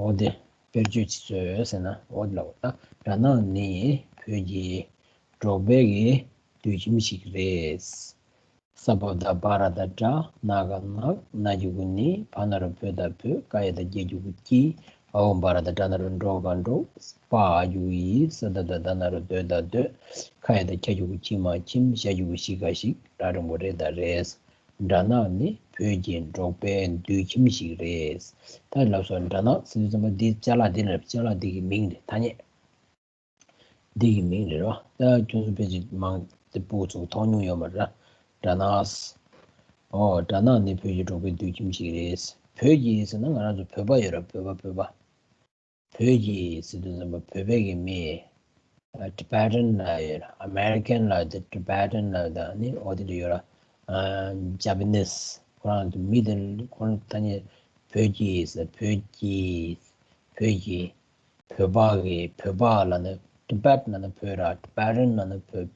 འོ་དེ་དཔེར་བརྗོད་ཅིག་བཟོས་ཟེར་ན་འོ་དེ་ལབ་ར། སྦྲ་ནག་ནི་བོད་ཀྱི་འབྲོག་པའི་གི་སྡོད་ཁྱིམ་ཞིག་རེད། ས་བ་བཏགས་སྦ་ར་བཏགས་སྦྲ། ན་ག་ནག་ན་གི་གུ་ནི། བ་ན་རོ་བོ་ད་བོད། ཀ་ཡ་བཏགས་ཀྱ་གི་གུ་ཀྱི། འོ་སྦ་ར་བཏགས་སྦྲ་ན་རོ་འབྲོ་ག་འབྲོག་པ་གི་གུ་ཡི། ས་བཏགས་སྡ་ན་རོ་སྡོ་ད་སྡོད། ཁ་ཡ་བཏགས་ཁྱ་གི་གུ་ཁྱི་མ་ཁྱིམ། ཞ་གི་གུ་ཞི་ག་ཞིག་ར་འགྲེང་བུ་རེ་ད་རེས། སྦྲ་ནག་ནི་བོད་ཀྱི་འབྲོག་པའི་སྡོད་ཁྱིམ་ཞིག་རེད། ད་ལབ་སོང་། སྦྲ་ནག་ཟེར་དུས་ཙམ་པ་འདི་ཅ་ལག་འདི་ལ་ཅ་ལག་འདི་གི་མིང་རེད། ཐ་སྙད་འདི་གི་མིང་རེད་རོ། ད་ཁྱོད་ཚོ་ཕལ་ཆེར་མང་དེ་སྤུ་གུ་ཚོ་མཐོང་མྱོང་ཡོད་མ་རེད། སྦྲ་ནག་འོ་སྦྲ་ནག་ནི་བོད་ཀྱི་འབྲོག་པའི་སྡོད་ཁྱིམ་ཞིག་རེད། བོད་ཀྱི་ཟེར་ན་ང་རང་ཚོ་བོད་པ་ཡོད་ར། བོད་པ་བོད་པ། བོད་ཀྱི་ཟེར་དུས་ཙམ་པ་བོད་པའི་གི་མི། ཨ། ཊི་བེ་ཊན་ལབ་ཡོད་ར། ཨ་མེ་རི་ཀན་ལབ་དེ། ཊི་བེ་ཊན་ལབ་དེ་ནི་འོ་དེ་འདྲ་ཡོད་ར། ཨ་ཇ་པ་ནིས། ཁོ་རང་གི་མི་དེ་ཁོ་རང་ཐ་སྙད་བོད་ཀྱི་ཟེར། བོད་ཀྱི། བོད་ཀྱི། བོད་པ་གི། བོད་པ་ལབ་ན་ཊི་བེ་ཊན་ལབ་ན་བོད་ར། ཊི་བེ་ཊན་ལབ་ན་བོད།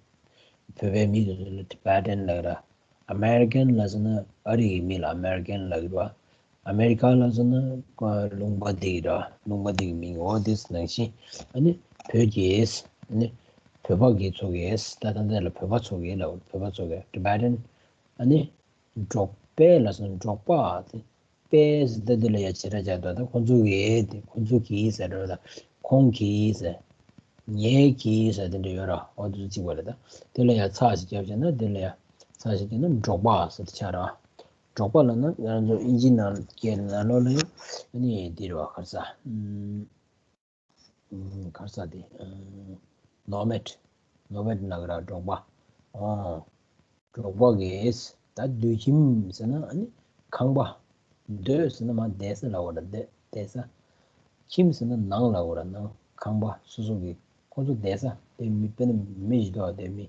བོད་པའི་མི་དེ་ཚོ་ལ་ཊི་བེ་ཊན་ལབ་ར། ཨ་མེ་རི་ཀན་ལབ་སོང་ན་ཨ་རི་གི་མི་ལ་ཨ་མེ་རི་ཀན་ལབ་ཀྱི་རེད་བ། ཨ་མེ་རི་ཀ་ལབ་སོང་ན་ལུང་པ་དེ་གི་ར། ལུང་པ་དེ་གི་མིང་། འོ་དེ་ནང་བཞིན་ཨ་ནི་བོད་ཀྱི། ཨ་ནི་བོད་པ་གི་ཚོ་གི། ད་ལྟ་འདི་ལ་བོད་པ་ཚོ་གི་ལབ། བོད་པ་ཚོ་གི། ཊི་བེ་ཊན། ཨ་ནི་འབྲོག་པའི་ལབ་སོང་ན་འབྲོག་པ་དེ། པའི་ཟེར་ད་འདི་ལ་ཡ་བྱེད་སྒྲ་སྦྱར་འདུག་ད་ཁོང་ཚོ་གི་དེ། ཁོང་ཚོ་གི་ཟེར་འགྲོ་ད། ཁོང་གི་ཟེར། ངའི་གི་ཟེར་དེ་འདྲ་ཡོད་ར། འོ་དེ་ཚོ་གཅིག་པ་རེད། ད་དེ་ལ་ཡ་ཚ་ཞིག་བརྒྱབ་བྱས་ན། དེ་ལ་ཡ་ཚ་ཞིག་བརྒྱབ་ན་འབྲོག་པ་ཟེར་དེ་ཆགས་ར། འབྲོག་པ་ལབ་ན་ང་རང་ཚོ་ཨིན་ཇི་ནང་སྐད་ནང་ལོགས་ལ་ཡ་ཨ་ནི་འདི་རེད་བ། ག་རེ་ཟ། ཨུམ། ཨུམ། ག་རེ་ཟ་དེ། ཨུམ། ནོ་མེཌ། ནོ་མེཌ་ལབ་ཀྱི་ར། འབྲོག་པ། ཨོ། འབྲོག་པ་གི་ད་སྡོད་ཁྱིམ་ཟེར་ན་ཨ་ནི་ཁང་པ། སྡོད་ཟེར་ན་མར་བསྡད་ས་ལབ་པ་ར། བསྡད་བསྡད་ས། ཁྱིམ་ཟེར་ན་ནང་ལབ་པ་ར། ནང་ཁང་པ་སོ་སོ་གི་ཁོང་ཚོ་བསྡད་ས། དེ་མི་དཔེར་ན་མི་ཞིག་འདུག་བ། དེ་མི་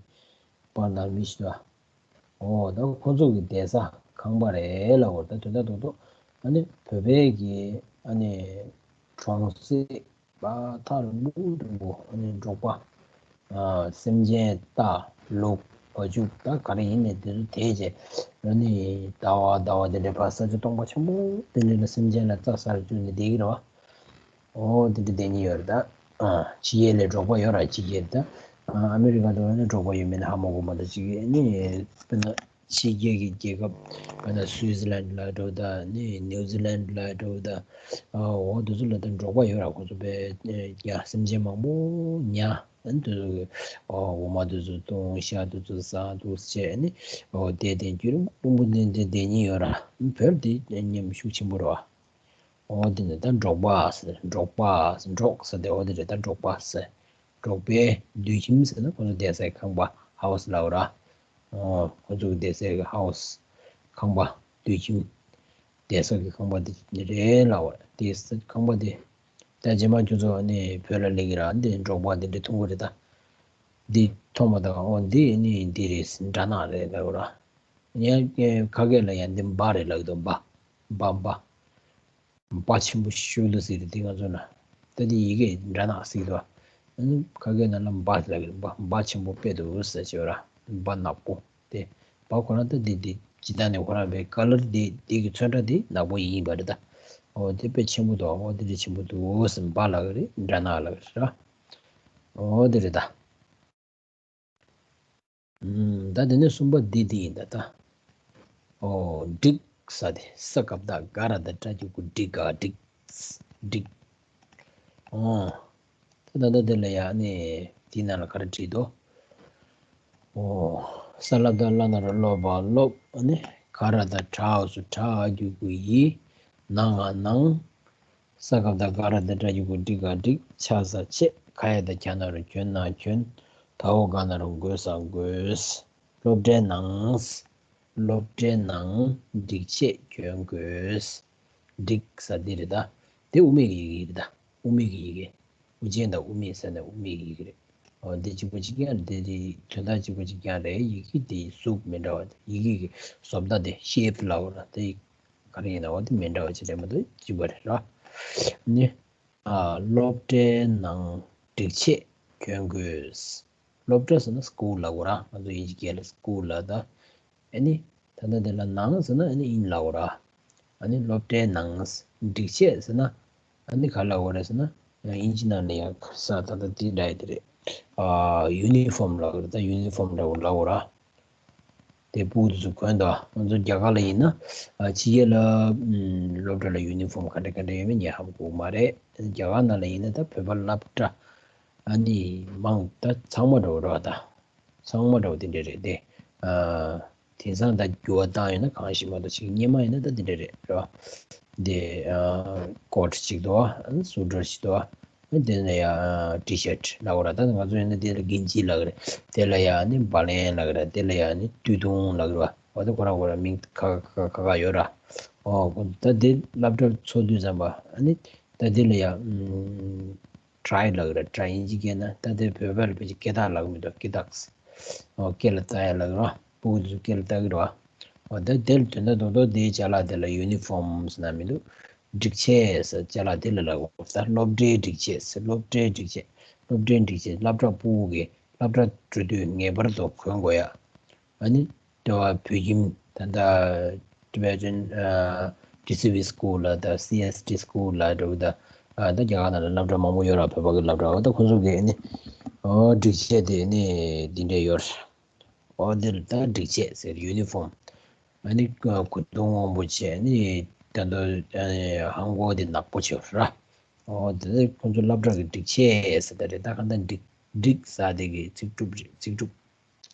པར་ནང་མི་ཞིག་འདུག་བ། འོ་ད་ཁོང་ཚོ་གི་བསྡད་ས་ཁང་པ་རེད་ལབ་པ་ར། ད་དོན་དག་རྡོག་རྡོག་ཨ་ནི་བོད་པའི་གི་ཨ་ནི་གྲོང་གསེབ། པ། ཐག་རིང་པོ་རིང་པོ་ཨ་ནི་འབྲོག་པ། ཨ་སེམས་ཅན་རྟ་ལུག་བ་ཕྱུགས་ད་ག་རེ་ཡིན་ནའི་དེ་ཚོ་དེད་བྱས་ཨ་ནི་ཟླ་བ་ཟླ་བ་དེ་འདྲའི་ཕར་ས་ཆ་སྟོང་པ་ཆེན་པོ་དེ་འདྲའི་ལ་སེམས་ཅན་ལ་རྩྭ་ཟ་རུ་བཅུག་ནས་བསྡད་ཀྱི་རེད་བ། ཨོ་དེ་འདྲ་བསྡད་ཉེན་ཡོད་རེད་ད། ཨ་ཕྱི་རྒྱལ་ལ་འབྲོག་པ་ཡོད་ར། ཕྱི་རྒྱལ་ད། ཨ་ཨ་མི་རི་ཀ་དུ་ནི་འབྲོག་པ་ཡོད་མེད་ནི་ཧ་མ་གོ་མ་ད་ཅིག་ནི་དཔེར་ན་ཕྱི་རྒྱལ་གྱི་རྒྱལ་ཁབ་དཔེར་ན་སུའི་ཛི་ལན་ལ་འགྲོ་ད་ནི་ནིའུ་ཛི་ལན་ལ་འགྲོ་ད། ཨ་འོ་དེ་ཚོ་ལ་ད་འབྲོག་པ་ཡོད་ར། ཁོ་ཚོ་དཔེ་ཉ་སེམས་ཅན་མང་པོ་ཉ་ཨ་ནི་དེ་ཚོ་གི་ཨོ་འོ་མ་དེ་ཚོ་བཏུང་། ཤ་དེ་ཚོ་ཟ་འདུག་བྱས་ནི་ཨོ་དེ་དེ་རྒྱུན་རིང་པོ་དེ་དེ་བསྡད་ཉེན་ཡོད་ར། བོད་དེ་ཉམས་ཤུགས་ཆེན་པོ་རེད་བ། འོ་དེ་ནི་ད་འབྲོག་པ་ཟེར། འབྲོག་པ་ཟེར། འབྲོག་ཟེར་དེ་འོ་དེ་རེད། ད་འབྲོག་པ་ཟེར། འབྲོག་པའི་སྡོད་ཁྱིམ་ཟེར་ན་ཁོ་ཚོ་བསྡད་སའི་ཁང་པ། ཧའོ་སི་ལབ་ར། ཨོ་ཁོ་ཚོ་གི་བསྡད་སའི་ཧའོ་སི། ཁང་པ། སྡོད་ཁྱིམ། བསྡད་ས་གི་ཁང་པ་དེ་རེད་ལབ་ར། དེ་ཁང་པ་དེ་ད་རྗེས་མ་ཁྱོད་ཚོ་ནི་བོད་ལ་སླེབས་ཀྱི་ར། འདི་འབྲོག་པ་འདི་འདྲ་མཐོང་གི་རེད་ད། འདི་མཐོང་མ་ད་འོ་འདི་ནི་འདི་རེད། སྦྲ་ནག་རེད་ལབ་ར། ཡང་ཁ་སྐད་ལ་ཡང་འདི་འབའ་རེད་ལབ་ཀྱི་འདུག་འབའ། འབའ་འབའ། འབའ་ཆེན་པོ་ཤོས་ལ་ཟེར་དེ་ང་ཚོ་ན། ད་དེ་ཡི་གེ་འདྲ་ན་ཟེར་དོ། ཁ་སྐད་ནང་ལ་འབའ་ལབ་ཀྱི་འབའ། འབའ་ཆེན་པོ་དཔེ་འདུག་ཟེར་བྱས་ར། འབའ་ནག་པོ་དེ། འབའ་ཁོ་རང་ད་དེ་དེ་ཇི་ལྟར་ནས་ཁོ་རང་བའི་ཀ་ལར་དེ་དེ་གི་ཚོན་ཁྲ་དེ་ནག་པོ་ཡིན་པ་རེད་ད། འོ་དེ་དཔེ་ཆེན་པོ་འདུག་འོ་དེ་དེ་ཆེན་པོ་འདུག་ཟེར་འབའ་ལབ་ཀྱི་རེད། འདྲ་ན་ལབ་ཀྱི་རེད་ར། འོ་དེ་རེད་ད། ད་དེ་ནས་གསུམ་པ་འདི་འདི་ཡིན་ད་ལྟ། ཨོ་འགྲིག་ས་དེ། ས་ཀ་བཏགས་སྒ་ར་བཏགས་སྒྲ་གི་གུ་འགྲིག་ག་འགྲིག་འགྲིག་ཨོ། ད་ད་ལྟ་དེ་ལ་ཡ་ནི་དེའི་ནང་ལ་ག་རེ་བྲིས་འདུག་ཨོ་ས་ལ་བཏགས་སླ་ན་རོ་སློ་བ་སློབ། ཨ་ནི་ག་ར་བཏགས་གྲ་འོ་སུ་གྲ་གི་གུ་ཡི། ན་ང་ནང་། ས་ཀ་བཏགས་སྒ་ར་བཏགས་སྒྲ་གི་གུ་འགྲིག་ག་འགྲིག་ཆ་ས་ཆེ། ཁ་ཡ་བཏགས་ཁྱ་ན་རོ་ཁྱོ་ན་ཁྱོན། ད་འོ་ག་ན་རོ་དགོ་ས་དགོས། སློབ་གྲྭའི་ནང་། སློབ་གྲྭའི་ནང་སྒྲིག་ཆས་གྱོན་དགོས། འགྲིག་ས་འདི་རེད་ད། དེ་དབུ་མེད་ཀྱི་ཡི་གེ་རེད་ད། དབུ་མེད་ཀྱི་ཡི་གེ་དབུ་ཅན་དང་དབུ་མེད་ཟེར་ནས་དབུ་མེད་ཀྱི་ཡི་གེ་རེད། འོ་འདི་གཅིག་པ་གཅིག་རྐྱང་རེད། དེ་དེ་དོན་དག་གཅིག་པ་གཅིག་རྐྱང་རེད། ཡི་གེ་དེ་གཟུགས་མི་འདྲ་བ། ཡི་གེ་གི་བཟོ་ལྟ་དེ་ཤེབ་ལབ་དགོས་ན་དེ་ག་རེ་ཡིན་ན་འོ་དེ་མི་འདྲ་བ་ཅིག་རེད་མ་གཏོགས་གཅིག་པ་རེད་ར། ནི་ཨ་སློབ་གྲྭའི་ནང་སྒྲིག་ཆས་གྱོན་དགོས། སློབ་གྲྭ་ཟེར་ན་སི་ཀུལ་ལབ་དགོས་ར། ང་ཚོ་དབྱིན་ཇི་སྐད་ལ་སི་ཀུལ་ལབ་ད། ཨ་ནི་ད་ལྟ་དེ་ལ་ནང་ཟེར་ན་ཨ་ནི་ཨིན་ལབ་དགོས་ར། ཨ་ནི་སློབ་གྲྭའི་ནང་སྒྲིག་ཆས་ཟེར་ན་ཨ་ནི་ག་ལབ་དགོས་རེད་ཟེར་ན་ཡང་དབྱིན་ཇི་ནང་ལ་ཡང་ས་ད་ལྟ་དེ་འདྲ་ཡི་དེ་རེད། ཨ་ཡུ་ནི་ཧྥོམ་ལབ་དགོས་རེད། ད་ཡུ་ནི་ཧྥོམ་འདྲ་བོ་ལབ་དགོས་ར། དེ་སྤུ་གུ་དེ་ཚོ་གོན་དང་། ང་ཚོ་རྒྱ་གར་ལ་ཡིན་ན་ཨ་ཕྱི་རྒྱལ་ལ་ཨམ་སློབ་གྲྭ་ལ་ཡུ་ནི་ཧྥོམ་ག་འདྲ་ག་འདྲ་ཡོད་མེད་ངས་ཧ་མ་གོ་གི་མ་རེད། རྒྱ་གར་ནང་ལ་ཡིན་ན་ད་བོད་པ་སློབ་གྲྭ་ཨ་ནི་མང་ད་ཚང་མ་འདྲ་བོ་རེད་བ། ད་ཚང་མ་འདྲ་བོ་དེ་འདྲ་རེད་དེ། ཨ་དེང་སང་ད་འགྱུར་བ་བཏང་ཡོད་ན་གང་ཞིག་མ་གཏོགས་ཅིག་སྔོན་མ་ཡིན་ན་ད་དེ་འདྲ་རེད་རེད་བ། དེ་ཨ་ཀོཊ་ཅིག་འདུག་བ། ཨ་ནི་སུ་ཊར་ཅིག་འདུག་བ། དེ་ནས་ཡང་ཊི་ཤར་ཊི་ལབ་དགོས་ར། ད་ང་ཚོ་ཡིན་ན་དེ་ལ་གིན་ཇི་ལབ་ཀྱི་རེད། དེ་ལ་ཡང་ནི་བ་ལན་ལབ་ཀྱི་རེད། དེ་ལ་ཡང་ནི་སྟོད་ཐུང་ལབ་ཀྱི་རེད་བ། འོ་དེ་ཁོ་རང་ཁོ་རང་མིང་ཁ་ཁ་ཁ་ཁ་ཡོད་ར། ཨོ་ད་དེ་སློབ་གྲྭ་ཚུགས་དུས་ཙམ་པ་ཨ་ནི་ད་དེ་ལ་ཡང་ཨམ་ཊའི་ལབ་ཀྱི་རེད། ཊའི་དབྱིན་ཇི་སྐད་ན། ད་དེ་བོད་པ་ལ་ཕལ་ཆེར་སྐེ་ཐག་ལབ་ཀྱི་མི་འདུག་སྐེ་ཐག་ཨོ་སྐེ་ལ་བཏགས་ཡ་ལབ་ཀྱི་རེད་བ། སྤུ་གུ་དེ་ཚོ་སྐེ་ལ་བཏགས་ཀྱི་རེད་བ། འོ་ད་དེ་ལ་དོན་དག་རྡོག་རྡོག་དེའི་ཅ་ལག་དེ་ལ་ཡུ་ནི་ཧྥོམ་ཟེར་ན་མི་འདུག་སྒྲིག་ཆས་ཟེར་ཅ་ལག་དེ་ལ་ལབ་དགོས། ད་སློབ་གྲྭའི་སྒྲིག་ཆས་ཟེར། སློབ་གྲྭའི་སྒྲིག་ཆས། སློབ་གྲྭའི་སྒྲིག་ཆས། སློབ་གྲྭ་སྤུ་གུ་གིས་སློབ་གྲྭ་འགྲོ་དུས་ངེས་པར་དུ་གོན་དགོས་ཡ། ཨ་ནི་དེ་བ་བོད་ཁྱིམ་ད་ལྟ་ཊི་བེ་ཊན་ཨ་ཊི་སི་ཝི་སི་ཀུལ་ལ་ད་སི་ཨེས་ཊི་སི་ཀུལ་ལ་འགྲོ་གི་ད། ཨ་ད་རྒྱ་གར་ནང་ལ་སློབ་གྲྭ་མང་པོ་ཡོད་ར། བོད་པ་གི་སློབ་གྲྭ། འོ་ད་ཁོང་ཚོ་གི་ཨ་ནི་ཨོ་སྒྲིག་ཆས་དེ་ནི་འདི་འདྲ་ཡོད་ར། ཨོ་དེ་ལ་ད་སྒྲིག་ཆས་ཟེར། ཡུ་ནི་ཧྥོམ། ཨ་ནི་ཨ་གོས་ཐུང་སྔོན་པོ་བྱས། ཨ་ནི་ད་དུང་ཨ་ནི་ཧང་གོ་དེ་ནག་པོ་བྱས་ར། ཨོ་དེ་ཁོང་ཚོ་སློབ་གྲྭ་གི་སྒྲིག་ཆས་ཟེར་ད་རེད། ད་ག་ད་འགྲིག་འགྲིག་ས་དེ་གི་ཚིག་གྲུབ་རེད། ཚིག་གྲུབ།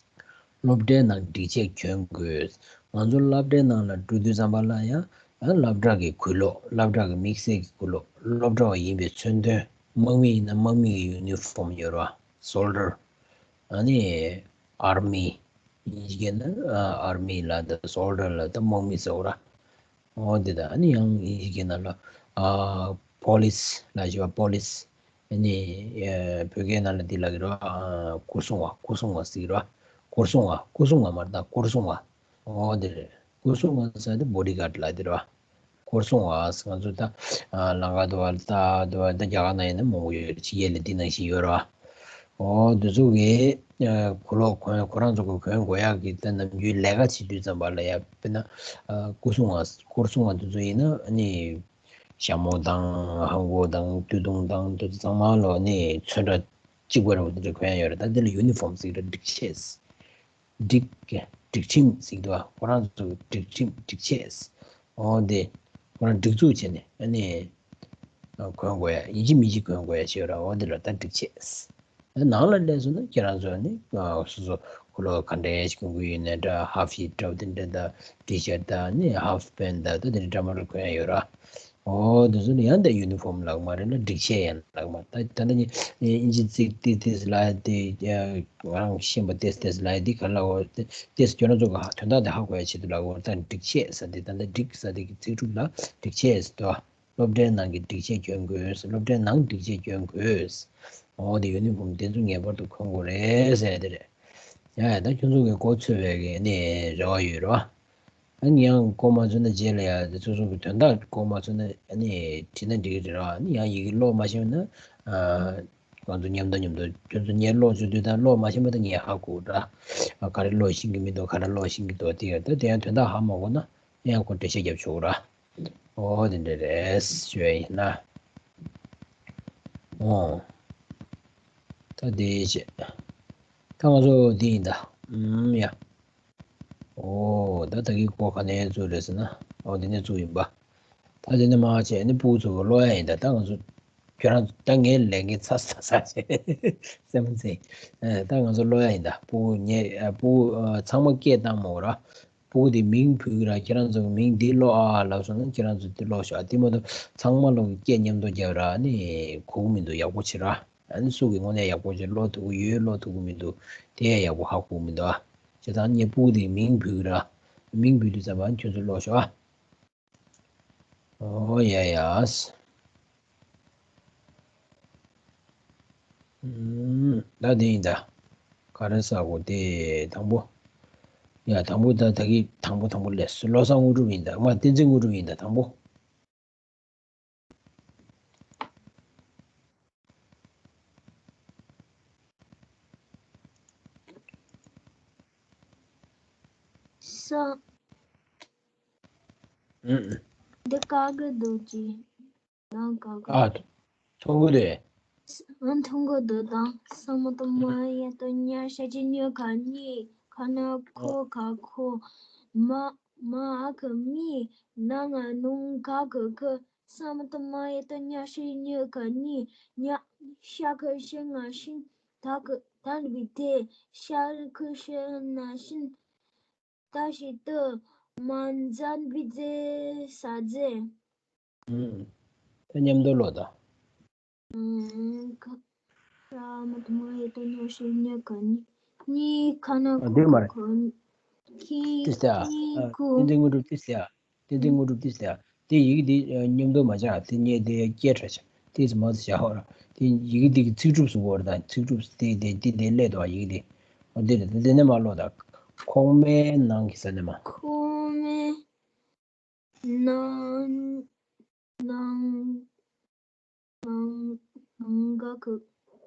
སློབ་གྲྭའི་ནང་སྒྲིག་ཆས་གྱོན་དགོས། ང་ཚོ་སློབ་གྲྭའི་ནང་ལ་འགྲོ་དུས་ཙམ་པ་ལ་ཡང་ཨ་སློབ་གྲྭ་གི་གོས་ལོག་སློབ་གྲྭ་གི་དམིགས་བསལ་གྱི་གོས་ལོག་སློབ་གྲྭ་བ་ཡིན་པའི་མཚོན་དོན། དམག་མི་ཡིན་ན་དམག་མི་གི་ཡུ་ནི་ཧྥོམ་ཡོད་ར། སོལ་ཌར། ཨ་ནི་ཨར་མི། དབྱིན་ཇི་སྐད་ན་ཨ་ཨར་མི་ལ་ད་སོལ་ཌར་ལ་ད་དམག་མི་ཟེར་བ་ར། འོ་དེ་ད་ཨ་ནི་ཡང་དབྱིན་ཇི་སྐད་ནང་ལ་ཨ་པོ་ལིས་ལབ་ཀྱི་རེད་བ། པོ་ལིས། ཨ་ནི་ཨ་བོད་སྐད་ནང་ལ་འདི་ལབ་ཀྱི་རེད་བ། ཨ་སྐོར་སྲུང་བ། སྐོར་སྲུང་བ་ཟེར་གྱི་རེད་བ། སྐོར་སྲུང་བ། སྐོར་སྲུང་བ་མ་རེད་ད། སྐོར་སྲུང་བ། འོ་དེ་རེད། སྐོར་སྲུང་བ་ཟེར་དེ་བོ་ཌི་གཱཌ་ལབ་དེ་རེད་བ། སྐོར་སྲུང་བ་ང་ཚོ་ད་ལང་ཀ་དུ་བ་ད་དུ་བ་ད་རྒྱ་གར་ན་ཡིན་ན་མང་པོ་ཡོད། ཕྱི་རྒྱལ་ལ་འདི་ནང་བཞིན་ཡོད་ར། ཨོ་འདི་ཚོ་གི་གོས་ལོག་གོན་ཁོ་རང་ཚོ་གི་གོན་དགོས་ཡག་གི་ད་ནམ་རྒྱུན་ལས་ཀ་བྱེད་དུས་ཙམ་པ་ལ་ཡ་དཔེར་ན་སྐོར་སྲུང་བ་སྐོར་སྲུང་བ་འདི་ཚོ་ཡིན་ན་ཨ་ནི་ཞྭ་མོ་དང་ཧང་གོ་དང་སྟོད་ཐུང་དང་འདི་ཚོ་ཚང་མ་ལོ་ནི་ཚོན་ཁྲ་གཅིག་པ་རེད་པ་འདི་འདྲ་གོན་ཡ་ཡོད་རེད། ད་འདི་ལ་ཡུ་ནི་ཧྥོམ་ཟེར་གི་རེད། སྒྲིག་ཆས། སྒྲིག་སྒྲིག་ཁྲིམས་ཟེར་གི་འདུག་བ། ཁོ་རང་ཚོ་སྒྲིག་ཁྲིམས་སྒྲིག་ཆས། འོ་དེ་ཁོ་རང་སྒྲིག་འཛུགས་བྱས་ནས་ཨ་ནི་གོན་དགོས་ཡ་ཡིན་གཅིག་མིན་གཅིག་གོན་དགོས་ཡ་ཞིག་ཡོད་ར། འོ་དེ་ལ་ད་སྒྲིག་ཆས། ནང་ལ་སླེབས་སོང་ན་ཁྱེད་རང་ཚོ་ནི་སོ་སོ་ཁོ་ལོ་ག་འདྲ་ཞིག་གོན་གི་ཡོད་ན་འདྲ། ཧ་ཧྥི་འདྲ་པོ་དེ་འདྲ་ད་ཊི་ཤར་ད་ནི་ཧ་ཧྥི་པན་ད་ད་དེ་འདྲ་འདྲ་མ་འདྲ་གོན་ཡ་ཡོད་ར། ཨོ་དེ་ཚོ་ནི་ཡང་ད་ཡུ་ནི་ཧྥོམ་ལབ་མ་རེད་ལ་སྒྲིག་ཆས་ཡང་ལབ་མ། ད་ད་ནི་ཨིན་ཇི་ཚིག་ཏི་ཏིས་ལ་དེ་ང་རང་ཤེས་པ་ཏིས་ཏིས་ལ་དེ་ག་ལ་འོ་ཏིས་ཁྱོད་རང་ཚོ་ག་དོན་དག་དེ་ཧ་གོ་ཡ་ཆེད་དུ་ལབ་འོ། ད་སྒྲིག་ཆས་ཟེར་དེ་ད་ད་སྒྲིག་ཟེར་དེ་གི་ཚིག་གྲུབ་ལ་སྒྲིག་ཆས་ཟེར་དོ། སློབ་གྲྭའི་ནང་གི་སྒྲིག་ཆས་གྱོན་དགོས། སློབ་གྲྭའི་ནང་སྒྲིག་ཆས་གྱོན་དགོས། འོ་དེ་ཡུ་ནི་ཧྥོམ་དེ་ཚོ་ངེས་པར་དུ་གོན་དགོས་རེད་ཟེར་དེ་རེད། ཡ་ཡ་ད་ཁྱོད་ཚོ་གི་གོ་ཚོད་པའི་གི་ནི་རེ་བ་ཡོད་རེད་བ། ཨ་ནི་ཡང་གོ་མ་ཚོད་ན་རྗེས་ལ་ཡ་དེ་ཚོ་ཚོ་གི་དོན་དག་གོ་མ་ཚོད་ན་ཨ་ནི་བྲིས་ན་འགྲིག་གི་རེད་ར། ཨ་ནི་ཡང་ཡི་གེ་ཀློག་མ་ཤེས་ན་ང་ཚོ་མཉམ་དུ་མཉམ་དུ་ཁྱོད་ཚོ་ངས་ཀློག་ཚུལ་དུས་ད་ཀློག་མ་ཤེས་པ་ད་ངས་ཧ་གོ་ར། ཨ་ག་རེ་ཀློག་ཤེས་ཀྱི་མི་འདུག་ག་རེ་ཀློག་ཤེས་ཀྱི་འདུག་དེ་ཡ་ད་དེ་ཡང་དོན་དག་ཧ་མ་གོ་ན་ཡང་ཁོ་འགྲེལ་བཤད་རྒྱབ་ཆོག་ར། ཨོ་དེ་འདྲ་རེད་ཞུ་ཡ་ཡིན་ན། ཨོ་ད་དེ་བྱས་ད་ང་ཚོ་འདི་ཡིན་ད། ཨུམ་ཡ། ཨོ་ད་ད་གི་གོ་ག་ནས་བཙུགས་རེད་ཟེར་ན། ཨོ་འདི་ནས་བཙུགས་ཡིན་པ། ད་འདི་ནས་མར་བྱས་ནས་ཕྲུ་གུ་ཚོ་ཀློག་ཡ་ཡིན་ད། ད་ང་ཚོ་ཁྱོད་རང་ད་ངའི་ལས་འགན་ཚ་ཚ་ཚ་བྱས་སེམས་ཚེ། ད་ང་ཚོ་ཀློག་ཡ་ཡིན་ད། ཕྲུ་གུ་ངས་ཕྲུ་གུ་ཚང་མ་སྐད་བཏང་མོ་ར། ཕྲུ་གུ་དེ་མིང་ཕུལ་གི་ར། ཁྱེད་རང་ཚོ་གི་མིང་འདི་ཀློག་ཨ་ལབ་སོང་ན་ཁྱེད་རང་ཚོ་འདི་ཀློག་ཤོག་ཨ། དེ་མ་གཏོགས་ཚང་མ་ཀློག་གི་སྐད་མཉམ་དུ་རྒྱག་ར་ནི་གོ་གི་མི་འདུག་ཡག་པོ་བྱེད་ར། ཨ་ནི་སུ་གི་དངོས་གནས་ཡག་པོ་ཅིག་ཀློག་ཐུབ་ཀྱི་ཡོད་ཀློག་ཐུབ་ཀྱི་མི་འདུག་དེ་ཡང་ཡག་པོ་ཧ་གོ་གི་མི་འདུག་ཨ། བྱས་ཙང་ངས་ཕྲུ་གུ་དེའི་མིང་ཕུལ་གྱི་ར། མིང་ཕུལ་དུས་ཙམ་པ་ཁྱོད་ཚོ་ཀློག་ཤོག་ཨ། ཨོ་ཡ་ཡ། ཨུམ། ད་དེ་ཡིན་ད། ག་རེ་ཟེར་དགོས་དེ་དང་པོ། ཡ་དང་པོ་ད་ད་གི་དང་པོ་དང་པོ་ལས་བློ་བཟང་དངོས་གྲུབ་ཡིན་ད། མ་བསྟན་འཛིན་དངོས་གྲུབ་ཡིན་ད་དང་པོ། ས། ཨུམ། འདི་དཀའ་གི་འདུག་ཅི། ནང་དཀའ་གི། ཨ། མཐོང་གི་རེད། ཨ་མཐོང་གི་འདུག་དང་། ས་མ་བཏགས་སྨ་ཡ་བཏགས་སྨྱ་ཞ་ཅི་སྨྱུ་ག་སྨྱིས། ཁ་ན་ཨ་ཁོ་ག་ཁོ། མ་མ་འ་ག་མིས། ན་ང་ནུ་ག་གི་གི། ས་མ་བཏགས་སྨ་ཡ་བཏགས་སྨྱ་ཞ་ཅི་སྨྱུ་ག་སྨྱིས། སྨྱ། ཤ་ཁ་ཤི་ང་ཤིང་། ད་གི་ད་གི་བི་དེ། ཤ་ཁ་ཤི་ན་ཤིན། ད་ཞིག་ཏུ་མ་འཛན་བི་ཛེ་ས་ཛེ། ཨུམ། ད་མཉམ་དུ་ཀློག་ད། ཨུམ། ཁ། ས་མ་བཏགས་སྨ་ཡ་བཏགས་སྨྱ་ཞ་ཅི་སྨྱུ་ག་སྨྱིས། སྨྱིས་ཁ་ན་ཨ་ཁོ་དེ་མ་རེད། ཁོ། ཁྱི། ཏིས་ཏ། ཨ། སྨྱིས་ཁུ། བསྟན་འཛིན་དངོས་གྲུབ་ཏིས་ཏ། བསྟན་འཛིན་དངོས་གྲུབ་ཏིས་ཏ། དེ་ཡི་གེ་འདི་མཉམ་དུ་མ་བྱ། དེ་ཉེ་དེ་སྐད་གྲགས་ཆ། དེ་ཙམ་མ་ཟད་བྱ་ཧོ་ར། དེ་ཡི་གེ་འདི་གི་ཚིག་གྲུབ་སུ་བོར་དང་། ཚིག་གྲུབ་དེ་དེ་དེ་དེ་སླད་དུ་ཡི་གེ་འདི། འོ་དེ་རེད། དེ་ནས་མར་ཀློག་ད། ཁོག་སྨད་ནང་གི་ས་ནས་མར། ཁོག་སྨད་ནང་ནང་ནང་ག་གི་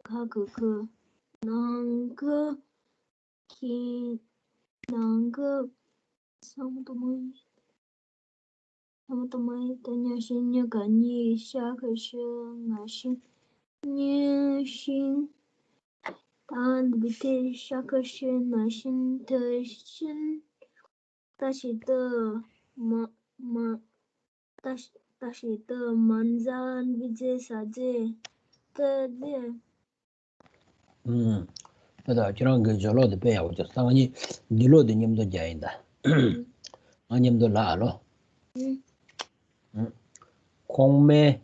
ག་གི་གི། ནང་གི་གི། ནང་གི། ས་མ་བཏགས་སྨ་ཡ། ས་མ་བཏགས་སྨ་ཡ་བཏགས་སྨྱ་ཞ་ཅི་སྨྱུ་ག་སྨྱིས། ཤ་ཁ་ཤི་ང་ཤིང་། སྨྱི་ཤིང་། ད་གི་བི་དེ། ཤ་ཁ་ཤི་ན་ཤིན། ད་ཤིན། ད་ཞིག་ཏུ་མ་མ། ད་ཞིག་ད་ཞིག་ཏུ་མ་འཛན་བི་ཛེ་ས་ཛེ། ད་ཛེ། ཨུམ། ད་ལྟ་ཁྱེད་རང་གི་སྦྱོར་ཀློག་དེ་དཔེ་ཡག་པོ་བྱུང་སོང་། ད་ང་གཉིས་འདི་ཀློག་དེ་མཉམ་དུ་རྒྱག་ཡིན་ད། ཨུམ། ང་མཉམ་དུ་ལབ་ཨ་ལོ། ཨུམ། ཨུམ། ཁོག་སྨད།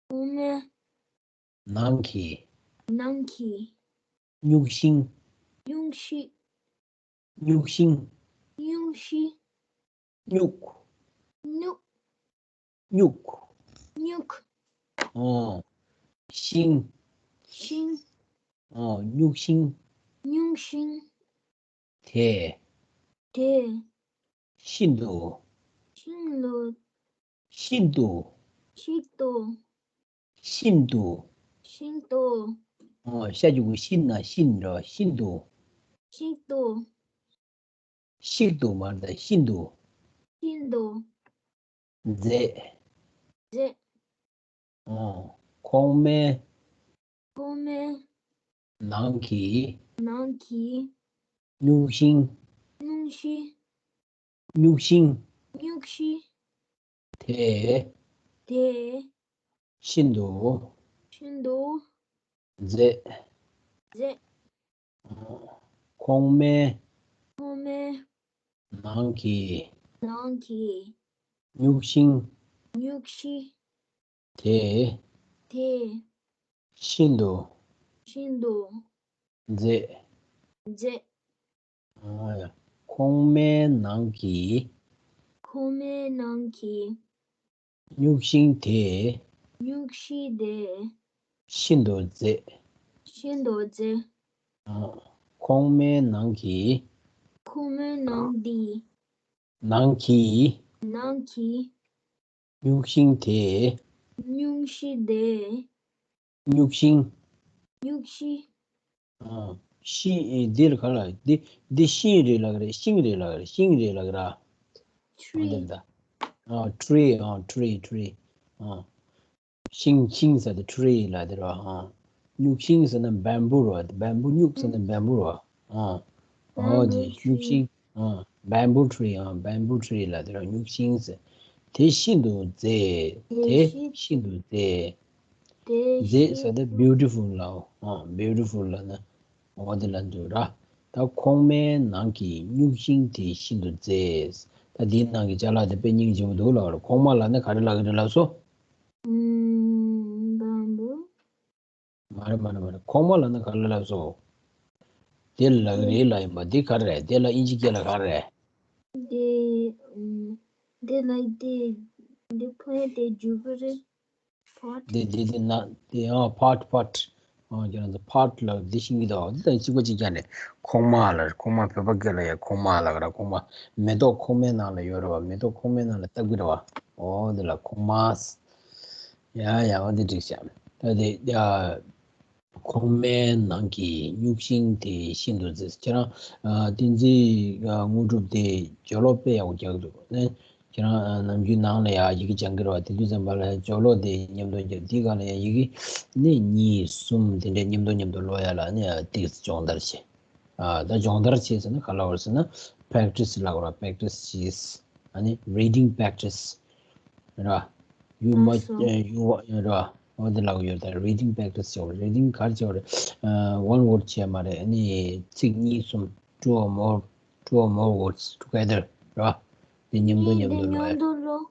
ཁོག་སྨད། ནང་གི། ནང་གི། སྨྱུག་ཤིང་། སྨྱུག་ཤིང་། སྨྱུག་ཤིང་། སྨྱུག་ཤིང་། སྨྱུག་སྨྱུག་སྨྱུག་སྨྱུག་ཨོ། ཤིང་། ཤིང་། ཨོ། སྨྱུག་ཤིང་། སྨྱུག་ཤིང་། དེ། དེ། ཤིན་ཏུ། ཤིན་ཏུ། ཤིན་ཏུ། ཤིན་ཏུ། ཤིན་ཏུ། ཤིན་ཏུ། ཨོ། ཤ་གི་གུ་ཤིན་ན་ཤིན་རོ། ཤིན་ཏུ། ཤིན་ཏུ། ཤིན་ཏུ་མ་རེད། ཤིན་ཏུ། ཤིན་ཏུ། མཛེས། མཛེས། ཨོ། ཁོག་སྨད། ཁོག་སྨད། ནང་གི། ནང་གི། སྨྱུག་ཤིང་། སྨྱུག་ཤིང་། སྨྱུག་ཤིང་། སྨྱུག་ཤིང་། དེ། དེ། ཤིན་ཏུ། ཤིན་ཏུ། མཛེས། མཛེས། ཁོག་སྨད། ཁོག་སྨད། ནང་གི། ནང་གི། སྨྱུག་ཤིང་། སྨྱུག་ཤིང་། དེ། དེ། ཤིན་ཏུ། ཤིན་ཏུ། མཛེས། མཛེས། ཨ། ཁོག་སྨད་ནང་གི། ཁོག་སྨད་ནང་གི། སྨྱུག་ཤིང་དེ། སྨྱུག་ཤིང་དེ། ཤིན་ཏུ་མཛེས། ཤིན་ཏུ་མཛེས། ཨ། ཁོག་སྨད་ནང་གི། ཁོག་སྨད་ནང་གི། ནང་གི། ནང་གི། སྨྱུག་ཤིང་དེ། སྨྱུག་ཤིང་དེ། སྨྱུག་ཤིང་། སྨྱུག་ཤིང་། ཨ། ཤིང་། འདི་ལ་ག་ལ། འདི། འདི་ཤིང་རེད་ལབ་ཀྱི་རེད། ཤིང་རེད་ལབ་ཀྱི་རེད། ཤིང་རེད་ལབ་ཀྱི་རེད། ཨ། འདི་ལ་ད། ཨ། ཊི་རི། ཨ། ཊི་རི། ཊི་རི། ཨ། ཤིང་། ཤིང་ཟེར་དེ་ཊི་རི་ལབ་དེ་རེད་བ། ཨ། སྨྱུག་ཤིང་ཟེར་ན་བེམ་བུ་རེད་བ། བེམ་བུ། སྨྱུག་ཟེར་ན་བེམ་བུ་རེད་བ། ཨ། ཨོ། དེ་སྨྱུག་ཤིང་། ཨ། བེམ་བུ་ཊི་རི། ཨ། བེམ་བུ་ཊི་རི་ལབ་དེ་རེད། སྨྱུག་ཤིང་ཟེར། དེ་ཤིན་ཏུ་མཛེས། དེ་ཤིན་ཏུ་མཛེས། དེ་མཛེས་ཟེར་དེ་བིའུ་ཊི་ཕུལ་ལབ། ཨ། བིའུ་ཊི་ཕུལ་ལབ་ན། འོ་དེ་ལ་འདུག་ར། ད་ཁོག་སྨད་ནང་གི་སྨྱུག་ཤིང་དེ་ཤིན་ཏུ་མཛེས། ད་འདིའི་ནང་གི་ཅ་ལག་དེ་དཔེ་སྙིང་རྗེ་པོ་འདུག་ལབ་ར། ཁོག་སྨད་ལབ་ན་ག་རེ་ལབ་ཀྱི་རེད་ལབ་སོང་། ཨུམ། བེམ་བུ། མ་རེད། མ་རེད། མ་རེད། ཁོག་སྨད་ལབ་ན་ག་རེ་ལབ་སོང་། དེ་ལབ་ཀྱི་རེད་ལབ་ཡིན་པ། འདི་ག་རེ་རེད། དེ་ལ་དབྱིན་ཇི་སྐད་ལ་ག་རེ་རེད། དེ། ཨུམ། དེ་ལ་དེ། དེ་ཕོ་ཡ་དེ་འཇུ་གི་རེད། ཕོཊ། དེ་དེ་དེ་ན་དེ། ཨ། ཕོཊ། ཕོཊ། ཨ། ཁྱེད་རང་ཚོ་ཕོཊ་ལ་འདི་ཤེས་ཀྱི་འདུག་འདི་དང་གཅིག་པ་གཅིག་རྐྱང་རེད། ཁོག་སྨད་ལ། ཁོག་སྨད་བོད་པ་སྐད་ལ་ཡ་ཁོག་སྨད་ལབ་ཀྱི་ར། ཁོག་སྨད། མེ་ཏོག་ཁོག་སྨད་ནང་ལ་ཡོད་རེད་བ། མེ་ཏོག་ཁོག་སྨད་ནང་ལ་བཏབ་ཀྱི་རེད་བ། འོ་དེ་ལ་ཁོག་སྨད། ཡ་ཡ། འོ་དེ་འགྲིག་ཤག་ད་དེ་ཡ། ཁོག་སྨད་ནང་གི་སྨྱུག་ཤིང་དེ་ཤིན་ཏུ་མཛེས། ཁྱེད་རང་། ཨ། བསྟན་འཛིན། ཨ། དངོས་གྲུབ་དེ་སྦྱོར་ཀློག་དཔེ་ཡག་པོ་རྒྱག་གི་འདུག་ནས། ཁྱེད་རང་ནམ་རྒྱུན་ནང་ལ་ཡ་ཡི་གེ་སྦྱང་གི་རེད་བ། དེ་དུས་ཙམ་པ་ལ་སྦྱོར་ཀློག་དེ་མཉམ་དུ་རྒྱབ། དེའི་སྒང་ལ་ཡ་ཡི་གེ་ནི་གཉིས་གསུམ་དེ་འདྲའི་མཉམ་དུ་མཉམ་དུ་ཀློག་ཡ་ལ་ནི་ཡ་ཏིག་སྦྱོང་བརྡར་བྱེད། ཨ། ད་སྦྱོང་བརྡར་བྱེད་ཟེར་ན་ག་ལབ་རེད་ཟེར་ན། པེག་ཊི་སི་ལབ་རེད། པེག་ཊི་སི་བྱེད། ཨ་ནི་རི་ཌིང་པེག་ཊི་སི་རེད་བ། ཡུ་མ་སི། ཡུ་བ་རེད་བ། འོ་དེ་ལབ་ཡོད། ད་རི་ཌིང་པེག་ཊི་སི་བྱེད་པ་རེད། རི་ཌིང་ག་རེ་བྱེད་པ་རེད། ཨ། ཝན་ཝར་ཌི་བྱས་མ་རེད། ཨ་ནི་ཚིག་གཉིས་གསུམ། two or more, two or more words together རེད་བ། དེ་མཉམ་དུ། མཉམ་དུ་ཀློག་ཡ། མཉམ་དུ་ཀློག་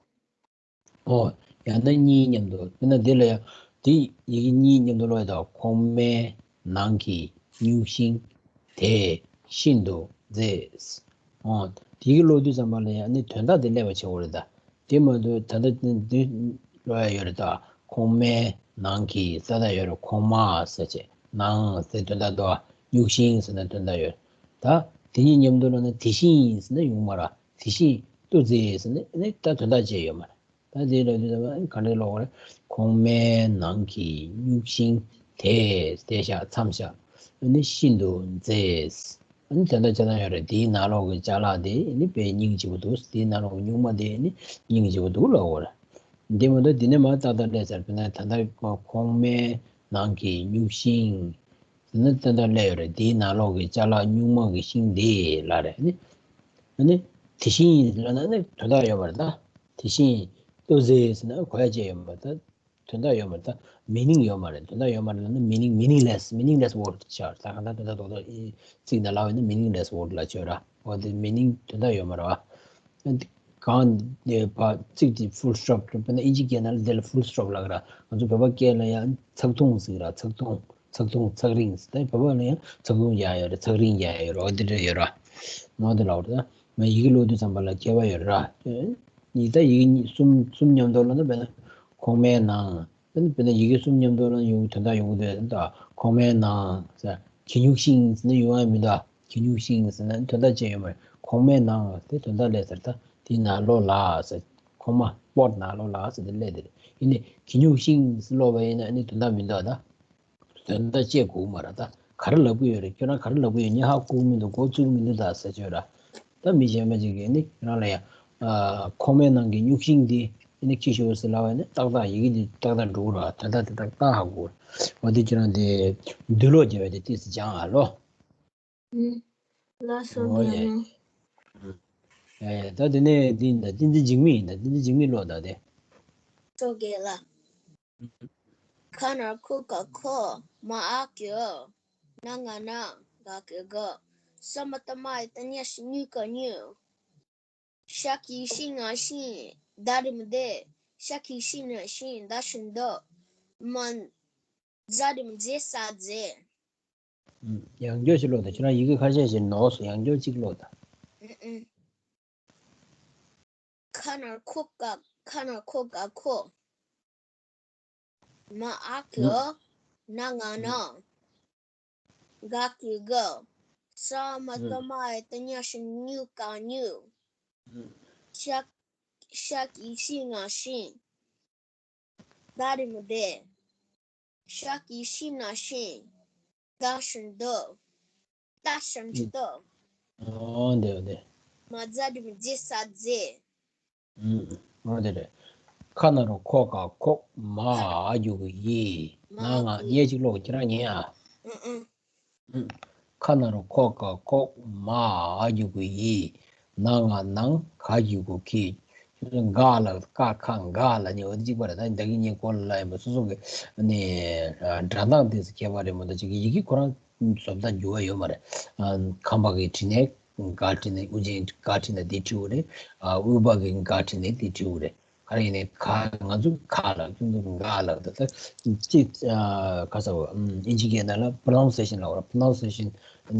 ཨོ། ཡང་ན་གཉིས་མཉམ་དུ། དཔེར་ན་འདི་ལ་ཡང་། དེ་ཡི་གེ་གཉིས་མཉམ་དུ་ཀློག་ཡ་དང་། ཁོག་སྨད་ནང་གི་སྨྱུག་ཤིང་དེ་ཤིན་ཏུ་མཛེས། ཨོ། དེ་ཡི་གེ་ཀློག་དུས་ཙམ་པ་ལ་ཡང་ནི་དོན་དག་དེ་སླེབས་པ་བྱེད་དགོས་རེད་ད། དེ་མ་གཏོགས་ད་ལྟ་འདི་ཀློག་ཡ་ཡོད་རེད་ད། ཁོག་སྨད་ནང་གི་ས་ད་ཡོད་རེད། ཁོག་སྨད་ཟེར་བྱས། ནང་ཟེར་དོན་དག་འདུག་སྨྱུག་ཤིང་ཟེར་ན་དོན་དག་ཡོད། ད་དེ་གཉིས་མཉམ་དུ་ཀློག་ན་དེ་བཞིན་ཟེར་ན་ཡོང་མ་རེད། དེ་བཞིན་དུ་མཛེས་ཟེར་ན་ནི་ད་དོན་དག་བྱས་ཡོད་མ་རེད། ད་དེ་ལ་དུས་ཙམ་པ་ག་འདྲ་ཀློག་དགོས་རེད། ཁོག་སྨད་ནང་གི་སྨྱུག་ཤིང་དེ་དེ་ཤག་མཚམས་བཞག་ཨ་ནི་ཤིན་ཏུ་མཛེས། ཨ་ནི་དེ་འདྲ་ཅ་ལག་ཡོད་རེད། དེའི་ནང་ལོགས་ཀྱི་ཅ་ལག་དེ་ནི་དཔེ་སྙིང་རྗེ་པོ་འདུག་དེའི་ནང་ལོགས་ཀྱི་སྨྱུག་མ་དེ་ནི་སྙིང་རྗེ་པོ་འདུག་ལབ་དགོས་རེད། འདི་མ་གཏོགས་འདི་ནས་མར་ཏག་ཏག་སླེབས་ཚར། དཔེར་ན་ད་ལྟ་ཁོག་སྨད་ནང་གི་སྨྱུག་ཤིང་ཟེར་ན་ཏག་ཏག་སླེབས་ཡོད་རེད། དེའི་ནང་ལོགས་ཀྱི་ཅ་ལག་སྨྱུག་མ་གི་ཤིང་དེ་ལབ་རེད་ནི། ཨ་ནི་དེ་བཞིན་ལབ་ན་ནི་དོན་དག་ཡོད་མ་རེད་ད། དེ་བཞིན་ཏོ་ཟེར་ཟེར་ན་གོ་ཡ་བྱས་ཡོད་མ་རེད་ད། དོན་དག་ཡོད་མ་རེད་ད། མི་ནིང་ཡོད་མ་རེད། དོན་དག་ཡོད་མ་རེད་ལབ་ན་མི་ནིང་། མི་ནིང་ལེ་སི། མི་ནིང་ལེ་སི་ཝོར་ཌི་ཆགས། ད་གང་ལྟར་དོན་དག་རྡོག་རྡོག་ཚིག་ནང་ལབ་ཡོད་ན་མི་ནིང་ལེ་སི་ཝོར་ཌི་ལབ་ཆོག་ར། འོ་དེ་མི་ནིང་དོན་དག་ཡོད་མ་རེད་བ། གང་ནས་ཕར་ཚིག་དེ་ཕུལ་སི་ཊོབ། དཔེར་ན་དབྱིན་ཇི་སྐད་ནང་ལ་དེ་ལ་ཕུལ་སི་ཊོབ་ལབ་ཀྱི་ར། ང་ཚོ་བོད་པ་སྐད་ལ་ཡང་ཚེག་ཐུང་ཟེར་གྱི་ར། ཚེག་ཐུང་། ཚེག་ཐུང་། ཚེག་རིང་ཟེར། ད་བོད་པ་ལ་ཡང་ཚེག་ཐུང་རྒྱག་ཡོད་རེད། ཚེག་རིང་རྒྱག་ཡོད་རེད། འོ་དེ་འདྲ་ཡོད་ར། འོ་དེ་ལབ་རེད། ད་ང་ཡི་གེ་ཀློག་དུས་ཙམ་པ་ལ་ཁྱད་པར་ཡོད་རེད་ར། ཡིན་ད་ཡི་གེ་གཉིས་གསུམ་གསུམ་མཉམ་དུ་ཀློག་ན། དཔེར་ན་ཁོག་སྨད་ནང་། དཔེར་ན་ཡི་གེ་གསུམ་མཉམ་དུ་ཀློག་ན་ཡོང་དོན་དག་ཡོང་གི་འདུག་ད་ཁོག་སྨད་ནང་ཟེར། གྱི་སྨྱུག་ཤིང་ཟེར་ན་ཡོང་ཡ་མི་འདུག་གྱི་སྨྱུག་ཤིང་ཟེར་ན་དོན་དག་ཅི་ཡོད་མ་རེད། ཁོག་སྨད་ནང་དེ་དོན་དག་སླེབས་ཚར། ད་དེའི་ནང་ཀློག་ལ་ཟེར། ཁོག་མ་པོཊ་ནང་ལོགས་ལ་ཟེར་ཏེ་སླེབས་ཏེ་རེད། ཡིན་ནའི་གད་སྙིགས་ཤིང་ཟེར་ཀློག་པ་ཡིན་ན་ཨ་ནི་དོན་དག་མི་འདུག་ད། དོན་དག་བཅད་དགོས་མ་རེད་ད། ག་རེ་ལབ་ཀྱི་ཡོད་རེད། ཁྱོད་རང་ག་རེ་ལབ་ཀྱི་ཡོད། ངས་ཧ་གོ་གི་མི་འདུག་མགོ་ཚོས་ཀྱི་མི་འདུག་ད་ཟེར་གྱི་ཡོད་ར། ད་མི་གཞན་པ་ཅིག་གིས་ནི་ཁྱོད་རང་ལ་ཡ། ཨ། ཁོག་མའི་ནང་གི་སྙུག་ཤིང་འདི་ཨ་ནི་ཁྱི་ཤོར་ཟེར་ལབ་པ་ཡིན་ན་ཏག་ཏག་ཡི་གེ་འདི་ཏག་ཏག་འགྲོ་གི་རེད་བ། དོན་དག་དེ་ཏག་ཏག་ཧ་གོ་གི་རེད། འོ་དེ་ཁྱོད་རང་དེ་འདུས་ཀློག་བརྒྱབ་པ་དེ་ཏོག་ཙམ་སྦྱང་ཨ་ལོ། ཨུམ། ལགས་སོ། ཨོ་ཡ། རྒན་མོ། ཡ་ཡ། ད་དེ་ནས་འདི་ད་བསྟན་འཛིན་འཇིགས་མེད་ཡིན། ད་བསྟན་འཛིན་འཇིགས་མེད་ཀློག་ད་དེ། སོ་རྒན་ལགས། ཁ་ན་ཁོ་ག་ཁོག་མ་འ་གི་འ། ན་ང་ན་ག་གི་གི། ས་མ་བཏགས་སྨ་ཡ་བཏགས་སྨྱ་ཞབས་ཀྱུ་སྨྱུ་ག་སྨྱུག་ཤ་གི་ཤི་ང་ཤིང་། ད་རི་མོ་དེ། ཤ་གི་ཤི་ན་ཤིང་། ད་ཞབས་ཀྱུ་ད། མ། ཛ་རི་མོ་ཛེ་ས་མཛེས། ཡང་བསྐྱར་ཞིག་ཀློག་དང་། ཁྱེད་རང་ཡི་གེ་ཁ་ཤས་ཤིག་ནོར་སོང་། ཡང་བསྐྱར་གཅིག་ཀློག་དང་། ཨུ་ཨུ། ཁ་ན་ཁོ་ག་ཁ་ན་ཁོ་ག་ཁོག་མ་འ་གི་འ། ན་ང་ན་ག་གི་གི། ས་མ་བཏགས་སྨ་ཡ་བཏགས་སྨྱ་ཞབས་ཀྱུ་སྨྱུ་ག་སྨྱུག་ཤ། ཤ་གི་ཤི་ང་ཤིང་། ད་རི་མོ་དེ། ཤ་གི་ཤི་ན་ཤིང་། ད་ཞབས་ཀྱུ་ད། ད་ཞབས་ཀྱུ་ད། ཨོ་འདི་འདི། མ་ཛ་རི་མོ་ཛེ་ས་མཛེས། ཨུམ། འོ་དེ་རེད། ཁ་ན་རོ་ཁོ་ག་ཁོག་མ་འ་གི་གུ་ཡི། ན་ང་། ངས་གཅིག་ཀློག་ཁྱེད་རང་ཉན་ཨ། ཨུ་ཨུ། ཁ་ན་རོ་ཁོ་ག་ཁོག་མ་འ་གི་གུ་ཡི། ན་ང་ནང་། ག་གི་གུ་གི། ག་ལ་ཀ་ཁ་ག་ལ་ནི་འོ་དེ་གཅིག་པ་རེད། ད་ད་གིན་ངས་གོ་ལ་ལ་ཡིན་པ་སོ་སོ་གི་ནི་སྒྲ་གདངས་དེ་ཚོ་ཁྱད་པར་རེད་མ་གཏོགས་ཅིག་གི་ཡི་གེ་ཁོ་རང་བཟོ་ལྟ་འགྱུར་བ་ཡོད་མ་རེད། ཁམས་པ་གིས་བྲིས་ནས་ག་བྲིས་ནས། དབུ་ཅན་ག་བྲིས་ནས་དེ་བྲིས་པ་རེད། ཨ། དབུས་པ་གིས་ག་བྲིས་ནས་དེ་བྲིས་པ་རེད། ག་རེ་ཡིན་ནའི་ག་ང་ཚོ་ག་ལ། ཁྱོད་ཚོ་ག་ལ། ད་ལྟ་ཅིག་ཨ། ག་ས་བ། ཨིན་ཇི་སྐད་ནང་ལ་པྲོ་ནའུན་སི་ཨེ་ཤན་ལབ་ར། པྲོ་ནའུན་སི་ཨེ་ཤན་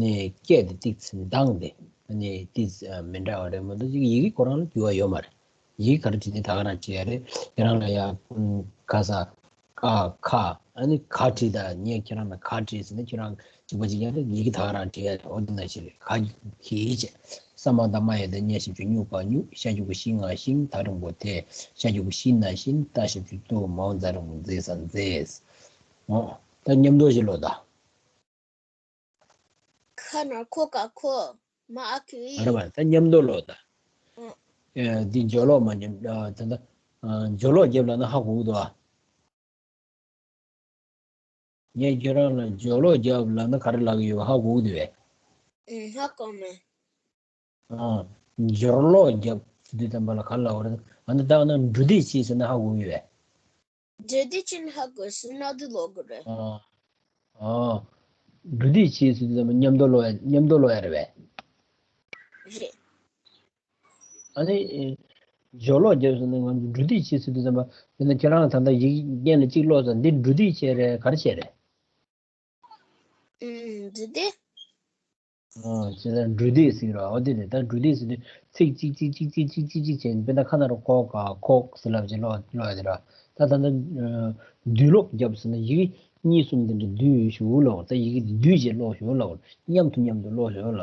ནི་སྐད་དེ་ཏིག་ཙམ་གདངས་དེ་ནི་ཏིག་ཙམ་མི་འདྲ་བ་རེད་མ་གཏོགས་ཅིག་ཡི་གེ་ཁོ་རང་ལ་འགྱུར་བ་ཡོད་མ་རེད། ཡི་གེ་ག་རེ་བྲིས་ནའི་ད་ག་རང་བྲིས་ཡ་རེད། ཁྱེད་རང་ལ་ཡ། ག་ས། ཀ་ཁ། ཨ་ནི་ག་བྲིས་དང་། ངས་ཁྱེད་རང་ལ་ག་བྲིས་ཟེར་ན་ཁྱེད་རང་གཅིག་པ་གཅིག་རྐྱང་རེད། ཡི་གེ་ད་ག་རང་བྲིས་ཡ་རེད། འོ་དེ་ནང་བཞིན་རེད། ག་གི་གུ་གི་བྱས། ས་མ་བཏགས་སྨ་ཡ་བཏགས་སྨྱ་ཞབས་ཀྱུ་སྨྱུ་ག་སྨྱུག་ཤ་གི་གུ་ཤི་ང་ཤིང་། ད་རི་མོ་དེ། ཤ་གི་གུ་ཤི་ན་ཤིང་། ད་ཞབས་ཀྱུ་ད། མ་འ་ཛ་རི་མོ་མཛེས་ས་མཛེས། འོ། ད་མཉམ་དུ་ཞིག་ཀློག་དང་། ཁ་ན་ཁོ་ག་ཁོག་མ་འ་གི་འི། ཨ་རེད་པ། ད་མཉམ་དུ་ཀློག་དང་། ཨོ། ཨེ། འདི་སྦྱོར་ཀློག་མ་མཉམ། ཨ། ད་ལྟ་སྦྱོར་ཀློག་བརྒྱབ་ལབ་ན་ཧ་གོ་གི་འདུག་ཨ། ངས་ཁྱེད་རང་ལ་སྦྱོར་ཀློག་བརྒྱབ་ལབ་ན་ག་རེ་ལབ་ཀྱི་ཡོད་པ་ཧ་གོ་གི་འདུག་པས། ཨེ། ཧ་གོ་མེད། ཨ། སྦྱོར་ཀློག་བརྒྱབ་ཟེར་དུས་ཙམ་པ་ལ་ག་རེ་ལབ་པ་རེད། ཨ་ནི་ད་ན་འབྲུ་འདེད་བྱེད་ཟེར་ན་ཧ་གོ་གི་ཡོད་པས། འབྲུ་འདེད་བྱེད་ན་ཧ་གོ། ཟེར་ན་འདི་ཀློག་དགོས་རེད། ཨ། ཨ། འབྲུ་འདེད་བྱེད་ཟེར་དུས་ཙམ་པ་མཉམ་དུ་ཀློག་ཡ། མཉམ་དུ་ཀློག་ཡ་རེད་པས། རེད། ཨ་ནི། ཨེ། སྦྱོར་ཀློག་བརྒྱབ་ཟེར་ན་ང་ཚོ་འབྲུ་འདེད་བྱེད་ཟེར་དུས་ཙམ་པ། དེ་ནི་ཁྱེད་རང་ད་ལྟ་ཡི་གེ་སྟེང་ལ་གཅིག་ཀློག་ཙང་འདི་འབྲུ་འདེད་བྱས་རེད། ག་རེ་བྱས་རེད། ཨུམ། འབྲུ་འདེད། ཨོ། བྱས་ཙང་འབྲུ་འདེད་ཟེར་གྱི་རེད། འོ་དེ་རེད། ད་འབྲུ་འདེད་ཟེར་དུས་ཚིག་གཅིག་གཅིག་གཅིག་བྱས། དཔེར་ན་ཁ་ན་རོ་ཁོ་ག་ཁོག་ཟེར་ལབ་བྱས་ཀློག་ཀློག་ཡ་དེ་རེད། ད་ད་ལྟ། ཨ། འདུས་ཀློག་བརྒྱབ་ཟེར་ན་ཡི་གེ་གཉིས་གསུམ་དེ་འདྲ་འདུས་ཞུ་ལབ། ད་ཡི་གེ་འདུས་བྱས་ཀློག་ཞུ་ལབ། མཉམ་དུ་མཉམ་དུ་ཀློག་ཞུ་ལབ།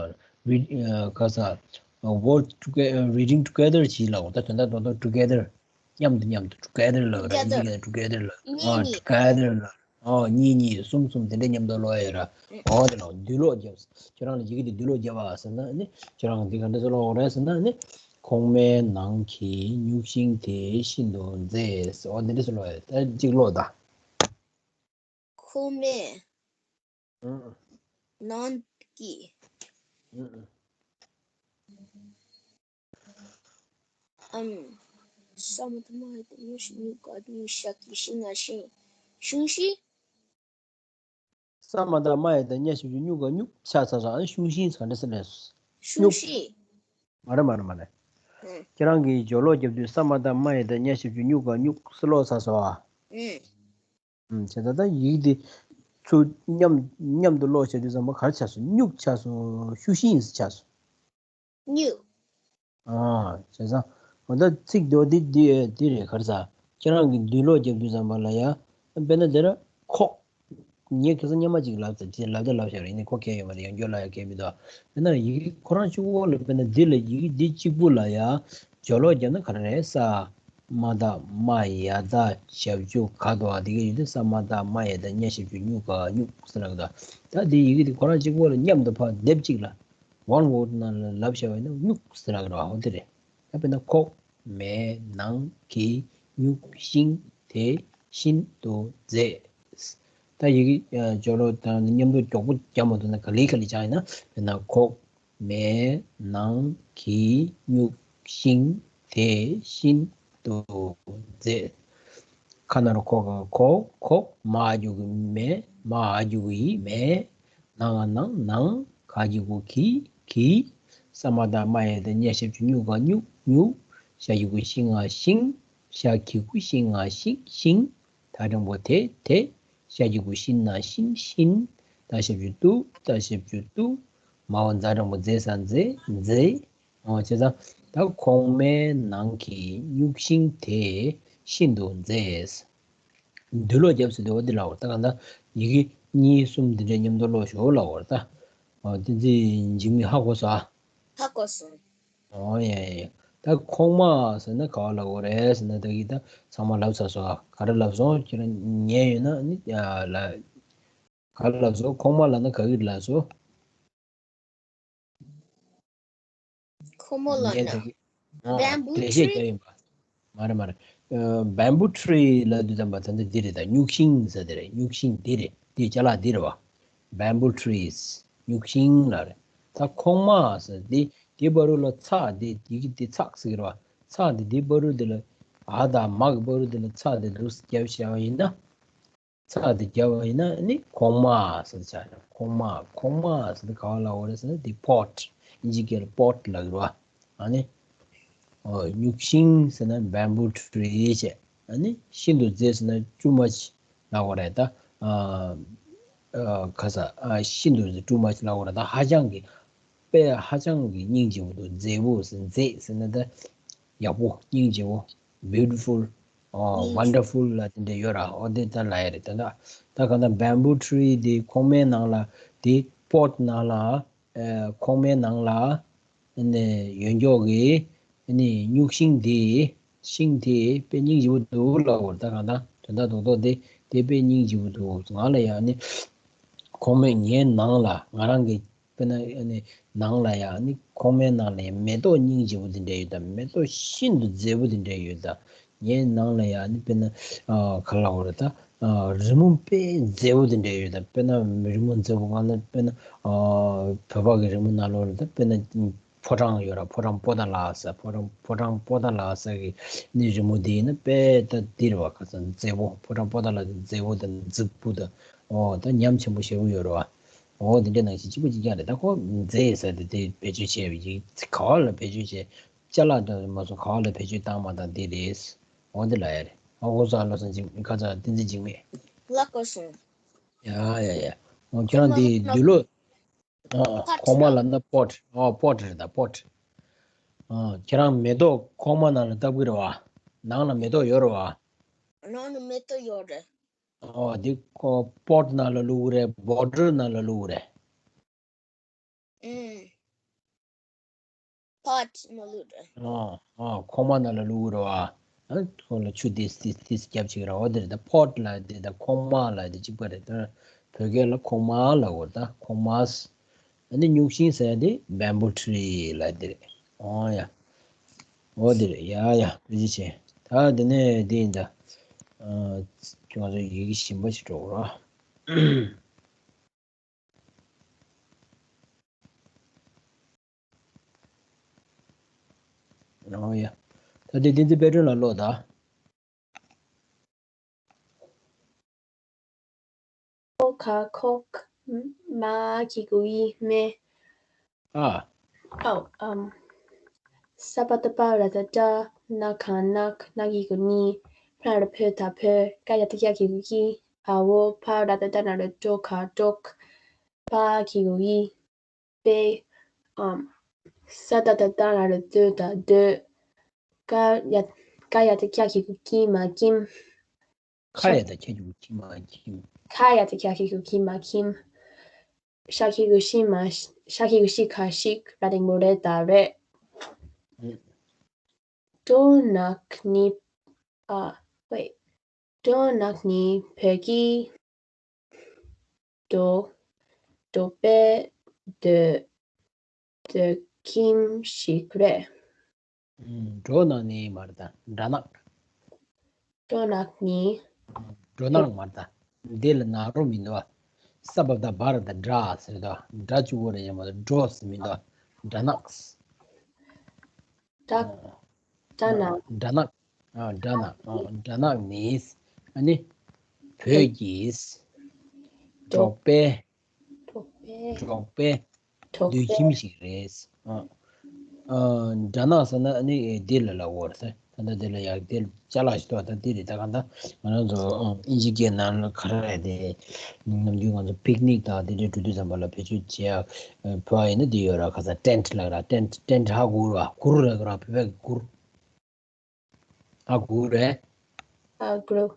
རི། ཨ། ག་ས། Work together, reading together བྱེད་ལབ། ད་དོན་དག་རྡོག་རྡོག་together། མཉམ་དུ་མཉམ་དུ་together ལབ་རེད། ཨིན་ཇི་སྐད་together ལབ། ཨ། གཉིས་གཉིས། Together ལབ། ཨོ། གཉིས་གཉིས། གསུམ་གསུམ། དེ་འདྲ་མཉམ་དུ་ཀློག་ཡ་ར། ཨོ། དེ་ལ་འདུས་ཀློག་བརྒྱབ། ཁྱེད་རང་ལ་ཡི་གེ་འདི་འདུས་ཀློག་བརྒྱབ་པ་ཟེར་ན་ནི། ཁྱེད་རང་འདི་ག་འདྲ་ཟེར་ཀློག་རེད་ཟེར་ན་ནི། ཁོག་མའི་ནང་གི་སྨྱུག་ཤིང་དེ་ཤིན་ཏུ་མཛེས། ཨོ། འདི་འདྲ་ཟེར་ཀློག་ཡ། ད་གཅིག་ཀློག་དང་། ཁོག་མའི་ཨང་། ནང་གི། ཨང་། ཨམ། ས་མ་བཏགས་སྨ་ཡ་བཏགས་སྨྱ་ཞབས་ཀྱུ་སྨྱུ་ག་སྨྱུག་ཤ་གི་ཤི་ང་ཤིང་། ཤིང་ཤི། ས་མ་བཏགས་སྨ་ཡ་བཏགས་སྨྱ་ཞབས་ཀྱུ་སྨྱུ་ག་སྨྱུག་ཆགས་ཚར་སོང་། ཨ་ནི་ཤུང་ཤིང་ག་འདྲ་ཟེར་ནས། སྨྱུག་ཤིང་། མ་རེད་མ་རེད་མ་རེད། ཨང་། ཁྱེད་རང་གིས་སྦྱོར་ཀློག་བརྒྱབ་དུས་ས་མ་བཏགས་སྨ་ཡ་བཏགས་སྨྱ་ཞབས་ཀྱུ་སྨྱུ་ག་སྨྱུག་ཟེར་ཀློག་ཚར་སོང་ཨ། ཨང་། ཨུམ། བྱས་ཙང་ད་ཡིག་འདི་ཚུར་མཉམ་མཉམ་དུ་ཀློག་བྱས་དུས་ཙམ་པ་ག་རེ་ཆགས་སོང་། སྨྱུག་ཆགས་སོང་། ཤུ་ཤིང་ཆགས་སོང་། སྨྱུག་ཨ། བྱས་ཙང་འོ་ད་ཚིག་འདི་འདི་འདི་འདི་རེད། ག་རེ་ཟ། ཁྱེད་རང་གིས་འདུས་ཀློག་བརྒྱབ་དུས་ཙམ་པ་ལ་ཡ། དཔེར་ན་འདིར་ཁོག་ངས་ཁ་སང་སྔོན་མ་ཅིག་ལབ་ཚར། དེ་ལབ་དེ་ལབ་བཞག་རེད། ཡིན་ནའི་ཁོ་གལ་ཡོད་མ་རེད། ཡང་བསྐྱར་ལབ་ཡ་གལ་མི་འདུག་དཔེར་ན་ཡིག་ཁོ་རང་གཅིག་པོ་ལ། དཔེར་ན་འདི་ལ་ཡིག་འདི་གཅིག་པུ་ལ་ཡ་སྦྱོར་ཀློག་བརྒྱབ་ན་ག་རེ་རེད། ས། མ་བཏགས་མ་ཡ་བཏགས་ཞབས་ཀྱུ་ག་དོ་ཨ། དེ་ག་ཡོད་དུས་ས་མ་བཏགས་མ་ཡ་བཏགས་སྙ་ཞབས་ཀྱུ་སྙུ་ག་སྙུག་ཟེར་ལབ་ཀྱི་འདུག་ད་དེ་ཡི་གེ་དེ་ཁོ་རང་གཅིག་པོ་ལ་མཉམ་དུ་ཕར་སྡེབ་གཅིག་ལ། One word ནང་ལ་ལབ་བཞག་པ་ཡིན་ན་སྙུག་ཟེར་ལབ་ཀྱི་འདུག་འོ་དེ་རེད། ད་དཔེར་ན་ཁོག་མེད་ནང་གི་སྙུག་ཤིང་དེ་ཤིན་ཏུ་མཛེས། ད་ཡི་གེ་སྦྱོར་ཀློག་དང་མཉམ་དུ་མགྱོགས་པོ་རྒྱག་མ་ཐུབ་ན་ག་ལེ་ག་ལེ་སྦྱང་ཡིན་ན། དཔེར་ན་ཁོག་མེད་ནང་གི་སྙུག་ཤིང་དེ་ཤིན་ཏུ་མཛེས། ཁ་ན་རོ་ཁོ་ག་ཁོ། ཁོག་མ་འ་གི་གུ་མེ། མ་འ་གི་གུ་ཡི་མེ། ནང་ང་ནང་། ནང་ག་གི་གུ་གི། གི། ས་མ་བཏགས་མ་ཡ་བཏགས་སྙ་ཞབས་ཀྱུ་སྙུ་ག་སྙུག་སྙུག་ཞ་གི་གུ་ཤི་ང་ཤིང་། ཤ་གི་གུ་ཤི་ང་ཤིང་། ཤིང་། ད་འགྲེང་བུ་དེ་དེ། ཤ་གི་གུ་ཤི་ན་ཤིང་ཤིན། ད་ཞབས་ཀྱུ་ཏུ། ད་ཞབས་ཀྱུ་ཏུ། མ་འོ་མཛ་འགྲེང་བུ་མཛེས་ས་མཛེས་མཛེས། འོ་བྱས་ཙང་ད་ཁོག་མའི་ནང་གི་སྙུག་ཤིང་དེ་ཤིན་ཏུ་མཛེས། འདུས་ཀློག་རྒྱབ་ཟེར་དུས་འོ་འདི་ལབ་པ་རེད། ད་གང་ལྟར་ཡི་གེ་གཉིས་གསུམ་འདི་འདྲའི་མཉམ་དུ་ཀློག་ཤོག་ལབ་པ་རེད་ད། འོ་བསྟན་འཛིན་འཇིགས་མེད་ཧ་གོ་སོང་ཨ། ཧ་གོ་སོང་། ཨོ་ཡ་ཡ་ཡ། ད་ཁོག་མ་ཟེར་ན་ག་བ་ལབ་དགོས་རེད་ཟེར་ན། ད་གི་ད་ཚང་མ་ལབ་ཚར་སོང་ཨ། ག་རེ་ལབ་སོང་། ཁྱེད་རང་ཉན་ཡོད་ན་ནི་ཡ་ལ། ག་རེ་ལབ་སོང་། ཁོག་མ་ལབ་ན་ག་གི་ལབ་སོང་། ཁོག་མ་ལབ་ཉན་ན་ད་གི། ཨ། bamboo tree། འགྲེལ་བཤད་རྒྱག་ཡིན་པ། མ་རེད་མ་རེད། ཨ། bamboo tree ལབ་དུས་ཙམ་པ་ད་ལྟ་འདི་རེད། ད་སྙུག་ཤིང་ཟེར་དེ་རེད། སྙུག་ཤིང་འདི་རེད། འདི་ཅ་ལག་འདི་རེད་བ། bamboo trees། སྙུག་ཤིང་ལབ་རེད། ད་ཁོག་མ་ཟེར་འདི་འདི་བར་དུ་ལ་ཚག་འདི་འདི་གི་འདི་ཚག་ཟེར་གི་རེད་བ། ཚག་འདི་འདི་བར་དུ་འདི་ལ་འ་དང་མ་གི་བར་དུ་འདི་ལ་ཚག་འདི་འདུག་སེ་བརྒྱབ་བཞག་པ་ཡིན་ན། ཚག་འདི་བརྒྱབ་པ་ཡིན་ན་ནི་ཁོག་མ་ཟེར་ཆགས་རེད། ཁོག་མ། ཁོག་མ་ཟེར་འདི་ག་བ་ལབ་དགོས་རེད་ཟེར་ན་འདི་pot། ཨིན་ཇི་སྐད་ལ་pot ལབ་གི་རེད་བ། ཨ་ནི། ཨོ། སྙུག་ཤིང་ཟེར་ན་bamboo tree བྱས། ཨ་ནི་ཤིན་ཏུ་མཛེས་ཟེར་ན་too much ལབ་དགོས་རེད་ད། ཨ། ཨ། ག་ས། ཨ། ཤིན་ཏུ་too much ལབ་དགོས་རེད་ད། ཧ་ཅང་གི། དཔེ་ཧ་ཅང་གི་སྙིང་རྗེ་པོ་འདུག་མཛེས་པོ་ཟེར། མཛེས་ཟེར་ན་ད་ཡག་པོ། སྙིང་རྗེ་པོ། beautiful། ཨོ། wonderful ལབ་དེ་འདྲ་ཡོད་ར། ཨོ་དེ་ད་ལབ་ཡ་རེད་ད། ད་གང་ལྟར་bamboo tree དེ་ཁོག་མའི་ནང་ལ། དེ་pot ནང་ལ། ཨ། ཁོག་མའི་ནང་ལ། ཨ་ནི་ཡོད་མཁན་གྱི། ཨ་ནི་སྙུག་ཤིང་དེ། ཤིང་དེ་དཔེ་སྙིང་རྗེ་པོ་འདུག་ལབ་དགོས་རེད་ད། གང་ལྟར་དོན་དག་རྡོག་རྡོག་དེ་དེ་དཔེ་སྙིང་རྗེ་པོ་འདུག་ང་ལ་ཡང་ནི་ཁོག་མའི་ངའི་ནང་ལ་ང་རང་གི་དཔེར་ན་ཨ་ནི་ནང་ལ་ཡང་ནི་ཁོག་མའི་ནང་ལ་ཡང་མེ་ཏོག་སྙིང་རྗེ་པོ་དེ་འདྲ་ཡོད་ད། མེ་ཏོག་ཤིན་ཏུ་མཛེས་པོ་དེ་འདྲ་ཡོད་ད། ངའི་ནང་ལ་ཡང་ནི་དཔེར་ན། ཨ། ག་ལབ་དགོས་རེད་ད། ཨ། རི་མོ་དཔེ་མཛེས་པོ་དེ་འདྲ་ཡོད་ད། དཔེར་ན་རི་མོ་མཛེས་པོ་ང་ལ་དཔེར་ན། ཨ། བོད་པ་གི་རི་མོ་ནང་ལོགས་ལ་ད་དཔེར་ན་ཕོ་བྲང་ཡོད་ར། ཕོ་བྲང་པོ་ཏཱ་ལ་ཟེར། ཕོ་བྲང་ཕོ་བྲང་པོ་ཏཱ་ལ་ཟེར་གི་ནི་རི་མོ་དེ་ཡིན་ན་དཔེ་ད་འདི་རེད་བ། ཁ་སང་མཛེས་པོ། ཕོ་བྲང་པོ་ཏཱ་ལ་དེ་མཛེས་པོ་དང་རྫིག་པོ་དང་། ཨོ་ད་ཉམས་ཆེན་པོ་ཞེ་པོ་ཡོད་རེད་བ། ཨོ་དེ་འདྲ་ནང་བཞིན་གཅིག་པ་གཅིག་རྐྱང་རེད། ད་ཁོ་མཛེས་ཟེར་དེ་དེ་བེད་སྤྱོད་བྱས་པའི་ཡིག་ག་བ་ལ་བེད་སྤྱོད་བྱས། ཅ་ལག་དང་མ་སོང་ག་བ་ལ་བེད་སྤྱོད་བཏང་མ་བཏང་དེ་རེད། འོ་འདི་ལ་ཡ་རེད། ཨ་ཁོ་ཚོ་ཨ་ལོ་སོང་ཅིག་ཁ་ཚ་བསྟན་འཛིན་འཇིགས་མེད། ལ་ཀོ་སོང་། ཡ་ཡ་ཡ། འོ་ཁྱེད་རང་འདི་འདུས་ལོ། ཨ། ཁོག་མ་ལ་ན་པོཊ། ཨ། པོཊ་རེད་ད་པོཊ། ཨ། ཁྱེད་རང་མེ་ཏོག་ཁོག་མ་ནང་ལ་བཏབ་གི་རེད་བ། ནང་ལ་མེ་ཏོག་ཡོད་རེད་བ། ནང་ལ་མེ་ཏོག་ཡོད་རེད། ཨོ་འདི་ཁོ་པོཊ་ནང་ལ་བླུགས་གི་རེད། བོ་ཊར་ནང་ལ་བླུགས་གི་རེད། ཨུམ། པོཊ་ནང་བླུགས་རེད། ཨོ་ཨོ་ཁོག་མ་ནང་ལ་བླུགས་རེད་བ། ཨ་ཁོ་ལ་ཆུ་ཏིས་ཏིས་ཏིས་རྒྱབ་ཅིག་ར། འོ་དེ་རེད་ད། པོཊ་ལ་དེ་ད་ཁོག་མ་ལ་དེ་གཅིག་པ་རེད་ད། བོད་སྐད་ལ་ཁོག་མ་ལ་གོ་ད་ཁོག་མ། ཨ་ནི་སྙུག་ཤིང་ཟེར་ཡ་དེ་བེམ་བུ་ཊི་རི་ལ་དེ་རེད། ཨོ་ཡ། འོ་དེ་རེད། ཡ་ཡ་ཐུགས་རྗེ་ཆེ། ད་དེ་ནས་དེ་ཡིན་ད། ཨ་ང་ཚོ་ཡི་གེ་གཞན་པ་ཞིག་འགྲོ་གོ་ར། ཨོ་ཡ། ད་དེ་བསྟན་འཛིན་དཔལ་སྒྲོན་ལ་ཀློག་ད། ཁོ་ག་ཁོག་མ་གི་གུ་ཡི་མེ། ཨ། ཨོ་ཨམ། ས་པ་བཏགས་སྤ་ར་བཏགས་སྤྲ། ན་ག་ནག་ན་གི་གུ་ནི། ཕ་ར་བཏགས་ཕོ་ད་ཕོ། ཀ་ཡ་བཏགས་ཀྱ་གི་གུ་ཀྱི། འ་འོག་ཕ་ར་བཏགས་ཏ་ན་རོ་ཏོ་ག་ཏོག་པ་གི་གུ་ཡི། པེ། ཨམ། ས་ཏ་བཏགས་སྟ་ན་རོ་སྟོ་ད་སྟོད། ཀ་ཡ་ཀ་ཡ་བཏགས་ཀྱ་གི་གུ་ཀྱི་མ་ཀྱིམ། ཁ་ཡ་བཏགས་ཁྱ་གི་གུ་ཁྱི་མ་ཁྱིམ། ཁ་ཡ་བཏགས་ཁྱ་གི་གུ་ཁྱི་མ་ཁྱིམ། ཤ་གི་གུ་ཤི་མ་ཤ་གི་གུ་ཤི་ཁ་ཤིག་ར་འགྲེང་བུ་རེ་ད་རེད། ཨུ། ཏོ་ནག་ནི་ ཨ། ཝེ། སྦྲ་ནག་ནི་བོད་ཀྱི་འབྲོག་འབྲོག་པའི་སྡོད་སྡོད་ཁྱིམ་ཞིག་རེད། སྦྲ་ནག་ནི་མ་རེད་ད། སྦྲ་ནག་སྦྲ་ནག་ནི། སྦྲ་ནག་མ་རེད་ད། འདི་ལ་ནག་རོ་མི་འདུག་ཨ། ས་བབ་ད་བར་ད་སྦྲ་ཟེར་ད། སྦྲ་གཅིག་པོ་རེད་ཡང་མ་རེད། སྦྲ་ཟེར་མི་འདུག་སྦྲ་ནག་སྦྲ་སྦྲ་ནག་སྦྲ་ནག་ཨ། སྦྲ་ནག་ཨ། སྦྲ་ནག་ནི་ཨ་ནི་བོད་ཀྱི་འབྲོག་པའི་འབྲོག་པའི་འབྲོག་པའི་འབྲོག་སྡོད་པའི་ཁྱིམ་ཞིག་རེད། ཨ། ཨ། སྦྲ་ནག་ཟེར་ན་ཨ་ནི་འདི་ལ་ལབ་དགོས་རེད། ད་ལྟ་འདི་ལ་ཡག་འདི་ཅ་ལག་ཞིག་འདུག་ད་འདི་རེད། ད་གང་ལྟར་ང་རང་ཚོ་ཨ་དབྱིན་ཇི་སྐད་ནང་ལ་ག་རེ་རེད་དེ། ནམ་རྒྱུན་ང་ཚོ་པིག་ནིག་དང་དེ་འདྲའི་འགྲོ་དུས་ཙམ་པ་ལ་བེད་སྤྱོད་བྱེད་ཡག་ཨ་ཕོ་བ་ཡིན་ན་འདི་ཡོད་ར། ཁ་སང་ཏེན་ཊི་ལབ་ར། ཏེན་ཊི་ཏེན་ཊི་ཧ་གོ་ར། གུར་རེད་ར། བོད་པའི་གུར། ཧ་གོ་རེད། ཨ་གུར།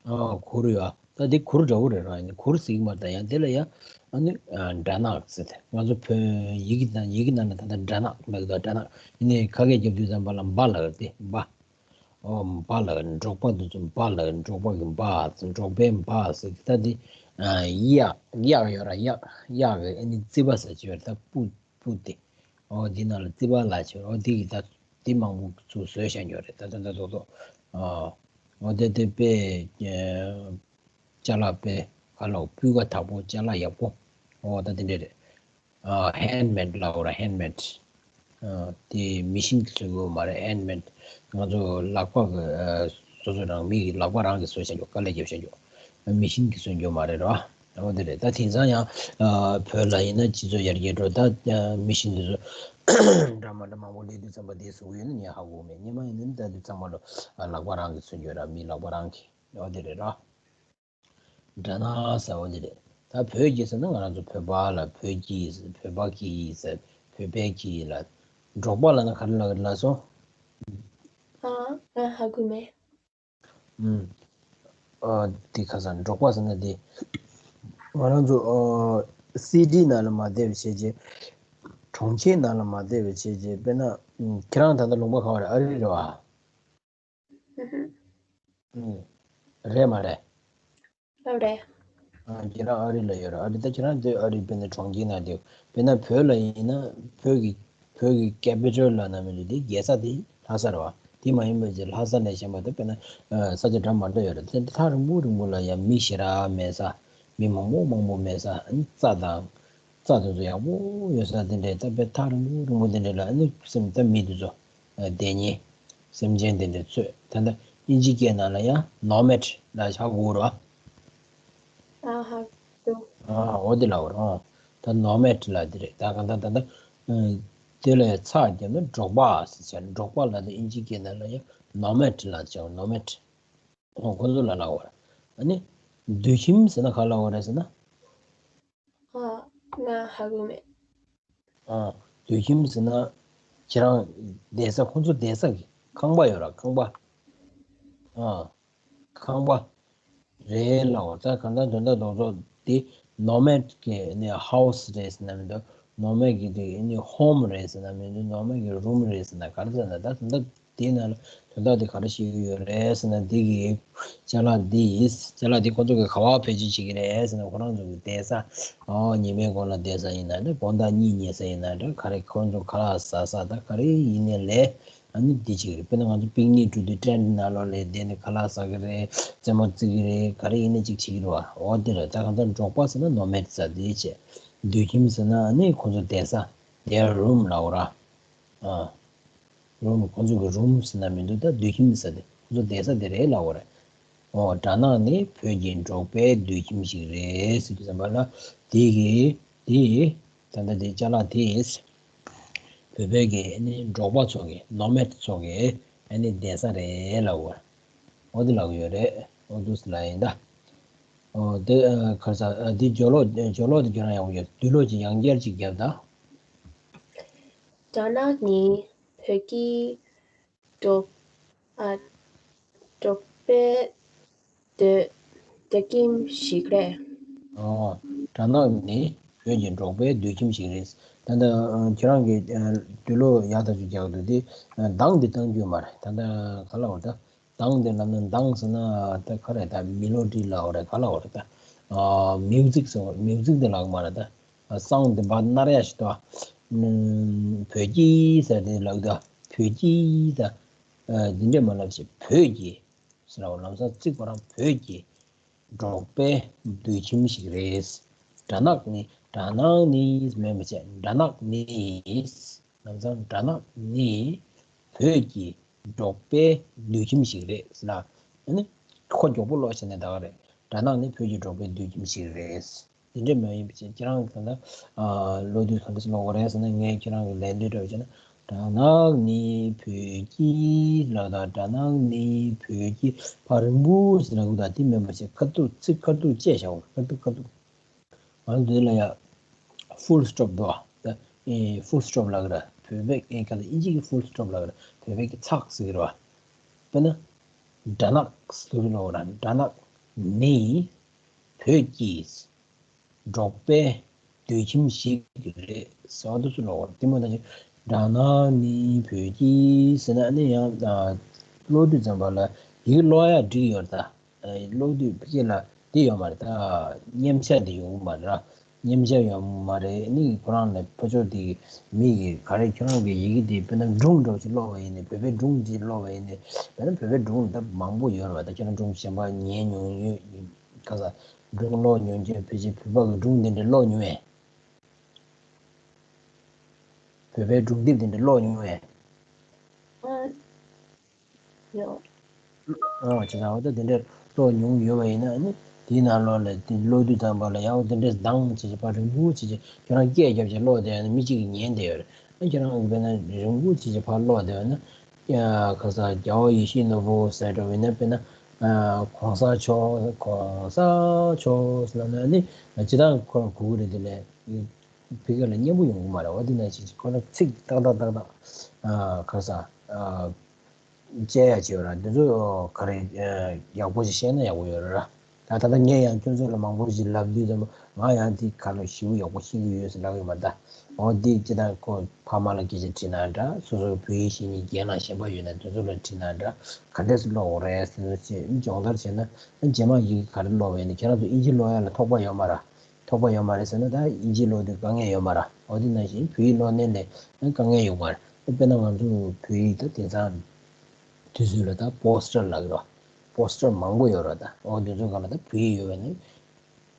ཨ་གུར་ཡོད་ཨ། ད་འདི་གུར་འདྲ་བོ་རེད་ར། ཡིན་ན་གུར་ཟེར་གྱི་མ་རེད། ད་ཡང་དེ་ལ་ཡང་ཨ་ནི་ཨ་སྦྲ་ནག་ཟེར་ཏེ། ང་ཚོ་བོད་ཡིག་གི་ནང་ཡི་གེ་ནང་ལ་ད་ལྟ་སྦྲ་ནག་མེད་ཀི་འདུག་སྦྲ་ནག་ཡིན་ནའི་ཁ་སྐད་རྒྱབ་དུས་ཙམ་པ་ལ་འབའ་ལབ་ཀི་རེད་དེ། འབའ། ཨོ་འབའ་ལབ་ཀི། འབྲོག་པ་འདི་ཚོ་འབའ་ལབ་ཀི། འབྲོག་པ་གི་འབའ་ཟེར། འབྲོག་པའི་འབའ་ཟེར་གི། ད་འདི་ཨ་གཡག་གཡག་ཡོད་ར། གཡག་གཡག་གི་ཨ་ནི་རྩིད་པ་ཟེར་གྱི་ཡོད་རེད། ད་སྤུ་སྤུ་དེ། ཨོ་འདི་ནང་ལ་རྩིད་པ་ལབ་ཀྱི་ཡོད་རེད། ཨོ་འདི་གི་ད་འདི་མང་པོ་ཚུར་བཟོས་བཞག་ཡོད་རེད། ད་ད་ད་ཏོག་ཏོག་ཨ། འོ་དེ་དེ་དཔེ་ཨ་ཅ་ལག་དཔེ་ག་ལ་སྤུས་ཀ་དག་པོ། ཅ་ལག་ཡག་པོ། འོ་ད་དེ་འདྲས་རེད། ཨ་ཧེན་མེད་ལབ་དགོས་ར། ཧེན་མེད། ཨ་དེ་མི་ཤིན་གྱིས་བཟོ་གི་ཡོད་མ་རེད། ཧེན་མེད། ང་ཚོ་ལག་པ་གི་ཨ་སོ་སོ་རང་མི་གི་ལག་པ་རང་གིས་བཟོས་བཞག་ཡོད། དཀའ་ལས་རྒྱབ་བཞག་ཡོད། མི་ཤིན་གྱིས་བཟོ་རྒྱུ་མ་རེད་ར། འོ་དེ་རེད། ད་དེང་སང་ཡང་ཨ་བོད་ལ་ཡིན་ན་སྤྱི་ཚོགས་ཡར་རྒྱས་འགྲོ། ད་ཨ་མི་ཤིན་དེ་ཚོ་འདྲ་མ་འདྲ་མང་པོ་སླེབས་དུས་ཙམ་པ་དེ་བཟོ་གི་ཡོད་ན་ངས་ཧ་གོ་མེད། སྔོན་མ་ཡིན་ན་ད་དུང་ཚང་མ་ལོ་ཨ་ལག་པ་རང་གིས་བཟོ་རྒྱུ་ར། མི་ལག་པ་རང་གིས། འོ་དེ་རེད་ར། སྦྲ་ནག་ཟེར་བ་འདི་རེད། ད་བོད་ཀྱི་ཟེར་ན་ང་རང་ཚོ་བོད་པ་ལ་བོད་ཀྱི་ཟེར། བོད་པ་གི་ཟེར། བོད་པའི་གི་ལ། འབྲོག་པ་ལབ་ན་ག་རེ་ལབ་ཀྱི་རེད་ལབ་སོང་། ཨ་ང་ཧ་གོ་མེད། ཨུམ། ཨ་འདི་ཁ་སང་འབྲོག་པ་ཟེར་ན་འདི། ང་རང་ཚོ་ཨ་སི་ཊི་ནང་ལ་མ་བསྡད་པའི་བྱས་རྗེས། གྲོང་ཁྱེར་ནང་ལ་མ་བསྡད་པའི་བྱས་རྗེས། དཔེར་ན་ཨུམ་ཁྱེད་རང་ད་ལྟ་ལུང་པ་ག་བ་རེད། ཨ་རི་རེད་བ། ཨུམ། རེད་མ་རེད། ཨ་རེད། ཨ་ཁྱེད་རང་ཨ་རི་ལ་ཡོད་རེད། ཨ་རི་ད་ཁྱེད་རང་འདི་ཨ་རི་དཔེར་ན་གྲོང་ཁྱེར་ནང་བསྡད། དཔེར་ན་བོད་ལ་ཡིན་ན་བོད་ཀྱི་བོད་ཀྱི་ཀེ་པི་ཊལ་ལབ་ན་མི་འདུག་དེ་རྒྱལ་ས་དེ་ལྷ་ས་རེད་བ། དེ་མ་ཡིན་པ་ཅིག་ལྷ་ས་ནས་གཞན་པ་དེ་དཔེར་ན་ཨ་ས་ཆ་འདྲ་མ་འདྲ་ཡོད་རེད། དེ་ཐག་རིང་པོ་རིང་པོ་ལ་ཡང་མི་ཞེ་དྲག་མེད་ས། མི་མང་པོ་མང་པོ་མེད་ས། ཨ་ནི་རྩྭ་དང་རྩྭ་དེ་ཚོ་ཡག་པོ་ཡོད་ས་དེ་འདྲའི་ད་དཔེ་ཐག་རིང་པོ་རིང་པོ་དེ་འདྲའི་ལ་ཨ་ནི་སེམས་ད་མི་དེ་ཚོ་བསྡད་ཉེ། སེམས་ཅན་དེ་འདྲའི་ཚོས། ད་ལྟ་དབྱིན་ཇི་སྐད་ནང་ལ་ཡང་ནོ་མེཌ་ལབ་ཧ་གོ་ར། ཨ་ཧ་གོ། ཨ་འོ་དེ་ལབ་ར། ད་ནོ་མེཌ་ལབ་དེ་རེད། ད་གང་ལྟར་ད་ལྟ་དེ་ལ་ཡང་ཚིག་རྒྱབ་ན་འབྲོག་པ་ཟེར་བྱས། འབྲོག་པ་ལབ་དེ་དབྱིན་ཇི་སྐད་ནང་ལ་ཡང་ནོ་མེཌ་ལབ་བྱས། ནོ་མེཌ། ཨོ་ཁོ་ཚོ་ལ་ལབ་དགོས་རེད། ཨ་ནི་སྡོད་ཁྱིམ་ཟེར་ན་ག་ལབ་དགོས་རེད་ཟེར་ན། ཨ་ང་ཧ་གོ་མེད། ཨ་སྡོད་ཁྱིམ་ཟེར་ན་ཁྱེད་རང་བསྡད་ས། ཁོ་ཚོ་བསྡད་ས་གི་ཁང་པ་ཡོད་ར། ཁང་པ། ཨ་ཁང་པ་རེད་ལབ་དགོས། ད་གང་ལྟར་དོན་དག་རྡོག་རྡོག་དེ་ནོ་མེཌ་ཀྱི་ནི་ཧའུ་སི་རེད་ཟེར་ན་མི་འདུག་ནོ་མེཌ་ཀྱི་དེ་ནི་ཧོམ་རེད་ཟེར་ན་མི་འདུག་ནོ་མེཌ་ཀྱི་རུམ་རེད་ཟེར་ན་ག་རེ་ཟེར་ན། ད་དོན་དག་དེའི་ནང་ལ་དོན་དག་དེ་ག་རེ་བཤད་ཀྱི་ཡོད་རེད་ཟེར་ན། འདི་གི་ཅ་ལག་འདི་ཡིས། ཅ་ལག་འདི་ཁོ་ཚོ་གིས་ག་པར་བེད་སྤྱོད་བྱེད་ཀྱི་རེད་ཟེར་ན། ཁོ་རང་ཚོ་གི་བསྡད་ས། ཨོ་ཉི་མའི་གུང་ལ་བསྡད་ས་ཡིན་ན་འདྲ། དགོང་དག་གཉིད་ཉལ་ས་ཡིན་ན་འདྲ། ག་རེ་ཁོ་ཚོ་ཁ་ལག་ཟ་ས་ད་ག་རེ་ཡིན་ནའི་ལས་ཨ་ནི་འདི་བྱེད་ཀྱི་རེད། དཔེར་ན་ང་ཚོ་པིག་ནིག་འགྲོ་དུས་ཊེན་ཊི་ནང་ལོགས་ལ་བསྡད་ནས་ཁ་ལག་ཟ་གི་རེད། རྩེད་མོ་རྩེ་གི་རེད། ག་རེ་ཡིན་ནའི་ཅིག་བྱེད་ཀྱི་རེད་བ། ཨོ་དེ་རེད། ད་གང་ལྟར་འབྲོག་པ་ཟེར་ན་ནོ་མེཌ་ཟེར་དེ་བྱས། སྡོད་ཁྱིམ་ཟེར་ན་ཨ་ནི་ཁོ་ཚོ་བསྡད་ས། Their room ལབ་དགོས་ར། ཨ། རུམ། ཁོ་ཚོ་གི་རུམ་ཟེར་ན་མི་འདུག་ད་སྡོད་ཁྱིམ་ཟེར་དེ་ཁོ་ཚོ་བསྡད་ས་དེ་རེད་ལབ་དགོས་རེད། ཨོ་སྦྲ་ནག་ནི་བོད་ཀྱི་འབྲོག་པའི་སྡོད་ཁྱིམ་ཞིག་རེད་ཟེར་དུས་ཙམ་པ་ལ། དེ་གི་དེ་ད་ལྟ་དེ་ཅ་ལག་དེ་བོད་པའི་གི་ཨ་ནི་འབྲོག་པ་ཚོ་གི་ནོ་མེཌ་ཚོ་གི་ཨ་ནི་བསྡད་ས་རེད་ལབ་དགོས་རེད། ཨོ་དེ་ལབ་གི་ཡོད་རེད། ཨོ་འདུག་སེ་ལབ་ཡིན་ད། ཨོ་དེ་ཨ་ག་རེ་ཟ། ཨ་དེ་སྦྱོར་ཀློག་སྦྱོར་ཀློག་དེ་ཁྱོད་རང་ཡག་པོ་ཡོད། བསྡུས་ཀློག་ཅིག་ཡང་བསྐྱར་ཅིག་རྒྱབ་ད། སྦྲ་ནག་ནི་བོད་ཀྱི་འབྲོག་ཨ་འབྲོག་པའི་སྡོད་སྡོད་ཁྱིམ་ཞིག་རེད། ཨོ། སྦྲ་ནག་ནི་བོད་ཀྱི་འབྲོག་པའི་སྡོད་ཁྱིམ་ཞིག་རེད། ད་ལྟ་ཨ་ཁྱེད་རང་གིས་ཨ་བསྡུས་ཀློག་ཡག་ཐག་ཆོད་རྒྱག་འདུག་དེ་ཨ་གདངས་འདི་གཏང་རྒྱུ་མ་རེད། ད་ལྟ་ག་ལབ་དགོས་རེད་ད། གདངས་དེ་ལབ་ན་གདངས་ཟེར་ན་ད་ག་རེ་ད་མེ་ལོ་ཌི་ལབ་རེད་ག་ལབ་རེད་ད། མིའུ་ཟིག་ཟེར་བ་མིའུ་ཟིག་དེ་ལབ་མ་རེད་ད། སའུན་ཌི་དེ་བ་སྣར་ཡ་ཞིག་ཏོ། བོད་ཀྱི་ཟེར་དེ་ལབ་ད་བོད་ཀྱི་ད། འདི་འདྲས་མ་ལབ་ཞིག་བོད་ཀྱི་ཟེར་བ་ལམ་སང་ཚིག་པ་རང་བོད་ཀྱི། འབྲོག་པའི་སྡོད་ཁྱིམ་ཞིག་རེད། སྦྲ་ནག་ནི་སྦྲ་ནག་ནི་མེད་མི་བྱེད་སྦྲ་ནག་ནི། ལམ་སང་སྦྲ་ནག་ནི་བོད་ཀྱི་འབྲོག་པའི་སྡོད་ཁྱིམ་ཞིག་རེད་ཟེར་ན། ཨ་ནི་ཁོ་མགྱོགས་པོ་ཀློག་བྱས་ནས་ད་ག་རེད། སྦྲ་ནག་ནི་བོད་ཀྱི་འབྲོག་པའི་སྡོད་ཁྱིམ་ཞིག་རེད། དེ་འདྲས་མ་ཡིན་པ་བྱས་ཁྱེད་རང་གིས་ད་ལྟ་ཀློག་དུས་ག་འདྲས་ཀློག་དགོས་རེད་ཟེར་ན། ངས་ཁྱེད་རང་གི་ལན་འདི་འདྲ་བྱས་ན། སྦྲ་ནག་ནི་བོད་ཀྱི་ལ་དང་སྦྲ་ནག་ནི་བོད་ཀྱི་ཕ་རིང་པོ་ཟེར་ན་གུ་དང་དེ་མིན་པ་བྱས་ཁ་ཐུག་ཚིག་ཁ་ཐུག་བཅད་བཞག་པ་ཁ་ཐུག་ཁ་ཐུག་ང་ཚོ་འདི་ལ་ཡ་ཕུལ་སི་ཊོབ་འདུག་ཨ། ད་ཕུལ་སི་ཊོབ་ལབ་ཀྱི་རེད། བོད་པའི་ཨིན་སྐད་ལ་ཨིན་ཇི་གི་ཕུལ་སི་ཊོབ་ལབ་ཀྱི་རེད། བོད་པའི་གི་ཚེག་ཟེར་གྱི་རེད་བ། དཔེར་ན། སྦྲ་ནག་ཟེར་གྱི་ལོ་ར་སྦྲ་ནག་ནི་བོད་ཀྱི་འབྲོག་པའི་སྡོད་ཁྱིམ་ཞིག་རེད་ཟེར་བ་དུ་སུ་ལོ་ར་དེ་མོ་ད་ཅིག་སྦྲ་ནག་ནི་བོད་ཀྱི་ཟེར་ན་ནི་ཡང་ཀློག་དུས་ཙམ་པ་ལ་ཡིག་ཀློག་ཡ་འགྲིག་ཡོད་རེད་ད། ཀློག་དུས་ཕ་གི་ལ་འདི་ཡོད་མ་རེད་ད། མཉམ་བཞག་འདི་ཡོང་གི་མ་རེད་ར། མཉམ་བཞག་ཡོད་མ་རེད། ནི་ཁོ་རང་ལ་ཕ་ཕྱོགས་འདི་མི་གི་ག་རེ་ཁྱོད་རང་གི་ཡི་གེ་འདི་དཔེར་ན་སྒྲུང་འདྲ་བོ་ཞིག་ཀློག་པ་ཡིན་ནའི་བོད་པའི་སྒྲུང་འདི་ཀློག་པ་ཡིན་ནའི་དཔེར་ན་བོད་པའི་སྒྲུང་ད་མང་པོ་ཡོད་རེད་བ། ད་ཁྱོད་རང་སྒྲུང་གཞན་པ་ཉན་མྱོང་ཡོད་ག་ས་སྒྲུང་ཀློག་མྱོང་རྒྱུ་ཕལ་ཆེར་བོད་པ་གི་སྒྲུང་འདི་འདྲ་ཀློག་མྱོང་ངས། བོད་པའི་སྒྲུང་དེབ་དེ་འདྲ་ཀློག་མྱོང་བས། ཨ། ཡོད། ཨ་ཅེ་ད་འོ་ད་དེ་འདྲ་ཀློག་མྱོང་ཡོད་པ་ཡིན་ན་ནི་དེའི་ནང་ལོགས་ལ་དེ་ཀློག་དུས་ཙམ་པ་ལ་ཡང་འོ་དེ་འདྲའི་གདངས་བྱེད་ཀྱི་ཕར་རིང་པོ་བྱེད་ཀྱི་ཁྱོད་རང་སྐད་རྒྱབ་བྱས་ཀློག་བསྡད་ཡོད་ན་མི་གཅིག་གིས་ཉན་བསྡད་ཡོད་རེད། ཨ་ཁྱོད་རང་གིས་དཔེར་ན་རིང་པོ་བྱེད་ཀྱི་ཕར་ཀློག་བསྡད་ཡོད་ན་ཡ་ག་ས་རྒྱལ་བ་ཡིད་བཞིན་ནོར་བུ་ཟེར་འགྲོ་བ་ཡིན་ན་དཔེར་ན་གོང་ས་མཆོག་གོང་ས་མཆོག་ཟེར་ལབ་ན་ནི་སྤྱིར་བཏང་ཁོ་རང་གོ་གི་རེད། དེ་ལས། ཕ་གི་ལ་སྙན་པོ་ཡོང་གི་མ་རེད། འོ་དེ་ནང་བཞིན་ཁོ་ན་ཚིག་ཏག་ཏག་ཏག་ཏག་ཨ་ག་ས་ཨ་བཅད་ཡ་བྱེད་ཡོད་ར། འདི་ཚོ་ག་རེ་ཨ་ཡག་པོ་ཞིག་ཤེས་ན་ཡག་པོ་ཡོད་རེད་ར། ད་ད་ལྟ་ངས་ཡང་ཁྱོད་ཚོ་ལ་མང་པོ་ཞིག་ལབ་དུས་ཙམ་པ་ང་ཡང་འདི་ག་ལ་ཞེ་པོ་ཡག་པོ་ཤེས་ཀྱི་ཡོད་ཟེར་ལབ་ཡོད་མ་རེད་ད། འོ་འདི་སྤྱིར་བཏང་ཁོ་ཕ་མ་ལ་སྐད་ཆ་དྲིས་ན་འདྲ། སོ་སོའི་བོད་ཡིག་ཤེས་མཁན་རྒན་ལགས་གཞན་པ་ཡོད་ན་དེ་ཚོ་ལ་དྲིས་ན་འདྲ། ག་འདྲས་སེ་ཀློག་རེད་ཟེར་ཚེ་སྦྱོང་བརྡར་བྱས་ན་རྗེས་མ་ཡི་གེ་ག་རེ་ཀློག་པ་ཡིན་ན་ཁྱེད་རང་ཚོ་ཨིན་ཇི་ཀློག་ཡ་ལ་ཐོགས་པ་ཡོད་མ་རེད། ཐོགས་པ་ཡོད་མ་རེད་ཟེར་ན་ད་ཨིན་ཇི་ཀློག་དུས་དཀའ་ངལ་ཡོད་མ་རེད། འོ་དེ་ནང་བཞིན་བོད་ཡིག་ཀློག་ནའི་ལས་དཀའ་ངལ་ཡོད་མ་རེད། དཔེར་ན་ང་ཚོ་བོད་ཡིག་ད་དེང་སང་དུས་ཚོད་ལ་ད་པོ་སི་ཊར་ལབ་ཀྱི་རེད། པོ་སི་ཊར་མང་པོ་ཡོད་རེད་ད། འོ་དེ་ཚོའི་སྒང་ལ་ད་བོད་ཡིག་ཡོད་པ་ནི་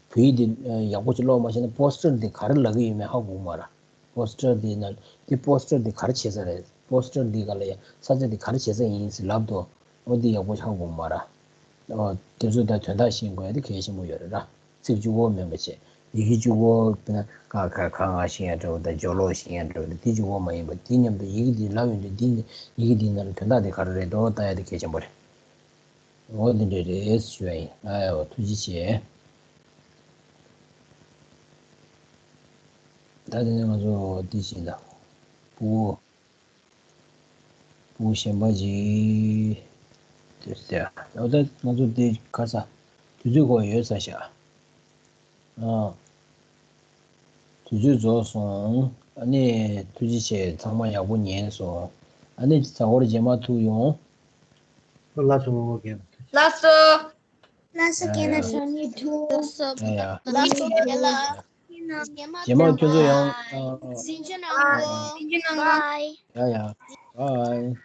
བོད་ཡིག་འདི་ཡག་པོ་ཅིག་ཀློག་མ་ཤེས་ན་པོ་སི་ཊར་འདི་ག་རེ་ལབ་ཀྱི་ཡོད་མེད་ཧ་གོ་གི་མ་རེད། པོ་སི་ཊར་འདི་ན་འདི་པོ་སི་ཊར་འདི་ག་རེ་བྱེད་ས་རེད། པོ་སི་ཊར་འདི་ག་ལ་ཡ་ས་ཆ་འདི་ག་རེ་བྱེད་ས་ཡིན་ཟེར་ལབ་དོ། འོ་འདི་ཡག་པོ་ཧ་གོ་གི་མ་རེད། ཨོ། དེ་ཚོ་ད་དོན་དག་ཤེས་དགོས་ཡ་དེ་གལ་ཆེན་པོ་ཡོད་རེད་ར། ཚིག་གཅིག་པོ་མིན་པ་བྱས། ཡི་གེ་གཅིག་པོ་དཔེར་ན་ཀ་ཁ་ག་ང་ཤེས་ཡ་འདྲ་བོ་དང་སྦྱོར་ཀློག་ཤེས་ཡ་འདྲ་བོ་དང་དེ་གཅིག་པོ་མ་ཡིན་པ་དེ་མཉམ་དུ་ཡི་གེ་འདི་ལབ་ཡོང་དུས་འདི་ནི་ཡི་གེ་འདིའི་ནང་ལ་དོན་དག་དེ་ག་རེ་རེད་འདུག་ལྟ་ཡ་དེ་གལ་ཆེན་པོ་རེད། འོ་འདི་འདྲ་རེད་ཞུ་ཡ་ཡིན། ཨ་ཡོ་ཐུགས་རྗེ་ཆེ། ད་དེ་ནས་ང་ཚོ་འདི་བྱེད་ད། ཕྲུ་གུ། བུ་གཞན་པ་ཅིག་དེ་ཟེར། འོ་ད་ང་ཚོ་དེ་ག་ས་དུས་ཚོད་འགོར་ཡོད་ས་ཤག་ཨ། དུས་ཚོད་རྫོགས་སོང་། ཨ་ནི་ཐུགས་རྗེ་ཆེ། ཚང་མ་ཡག་པོ་ཉན་སོང་། ཨ་ནི་གཟའ་འཁོར་རྗེས་མ་ཐུག་ཡོང་། ལགས་སོ། ལགས་སོ། ལགས་སོ། ཡ་ཡ། ལགས་སོ། ཡ་ཡ། ལགས་སོ། རྗེས་མ་ཁྱོད་ཚོ་ཡང་། ཨ། ཡ་ཡ། བའི།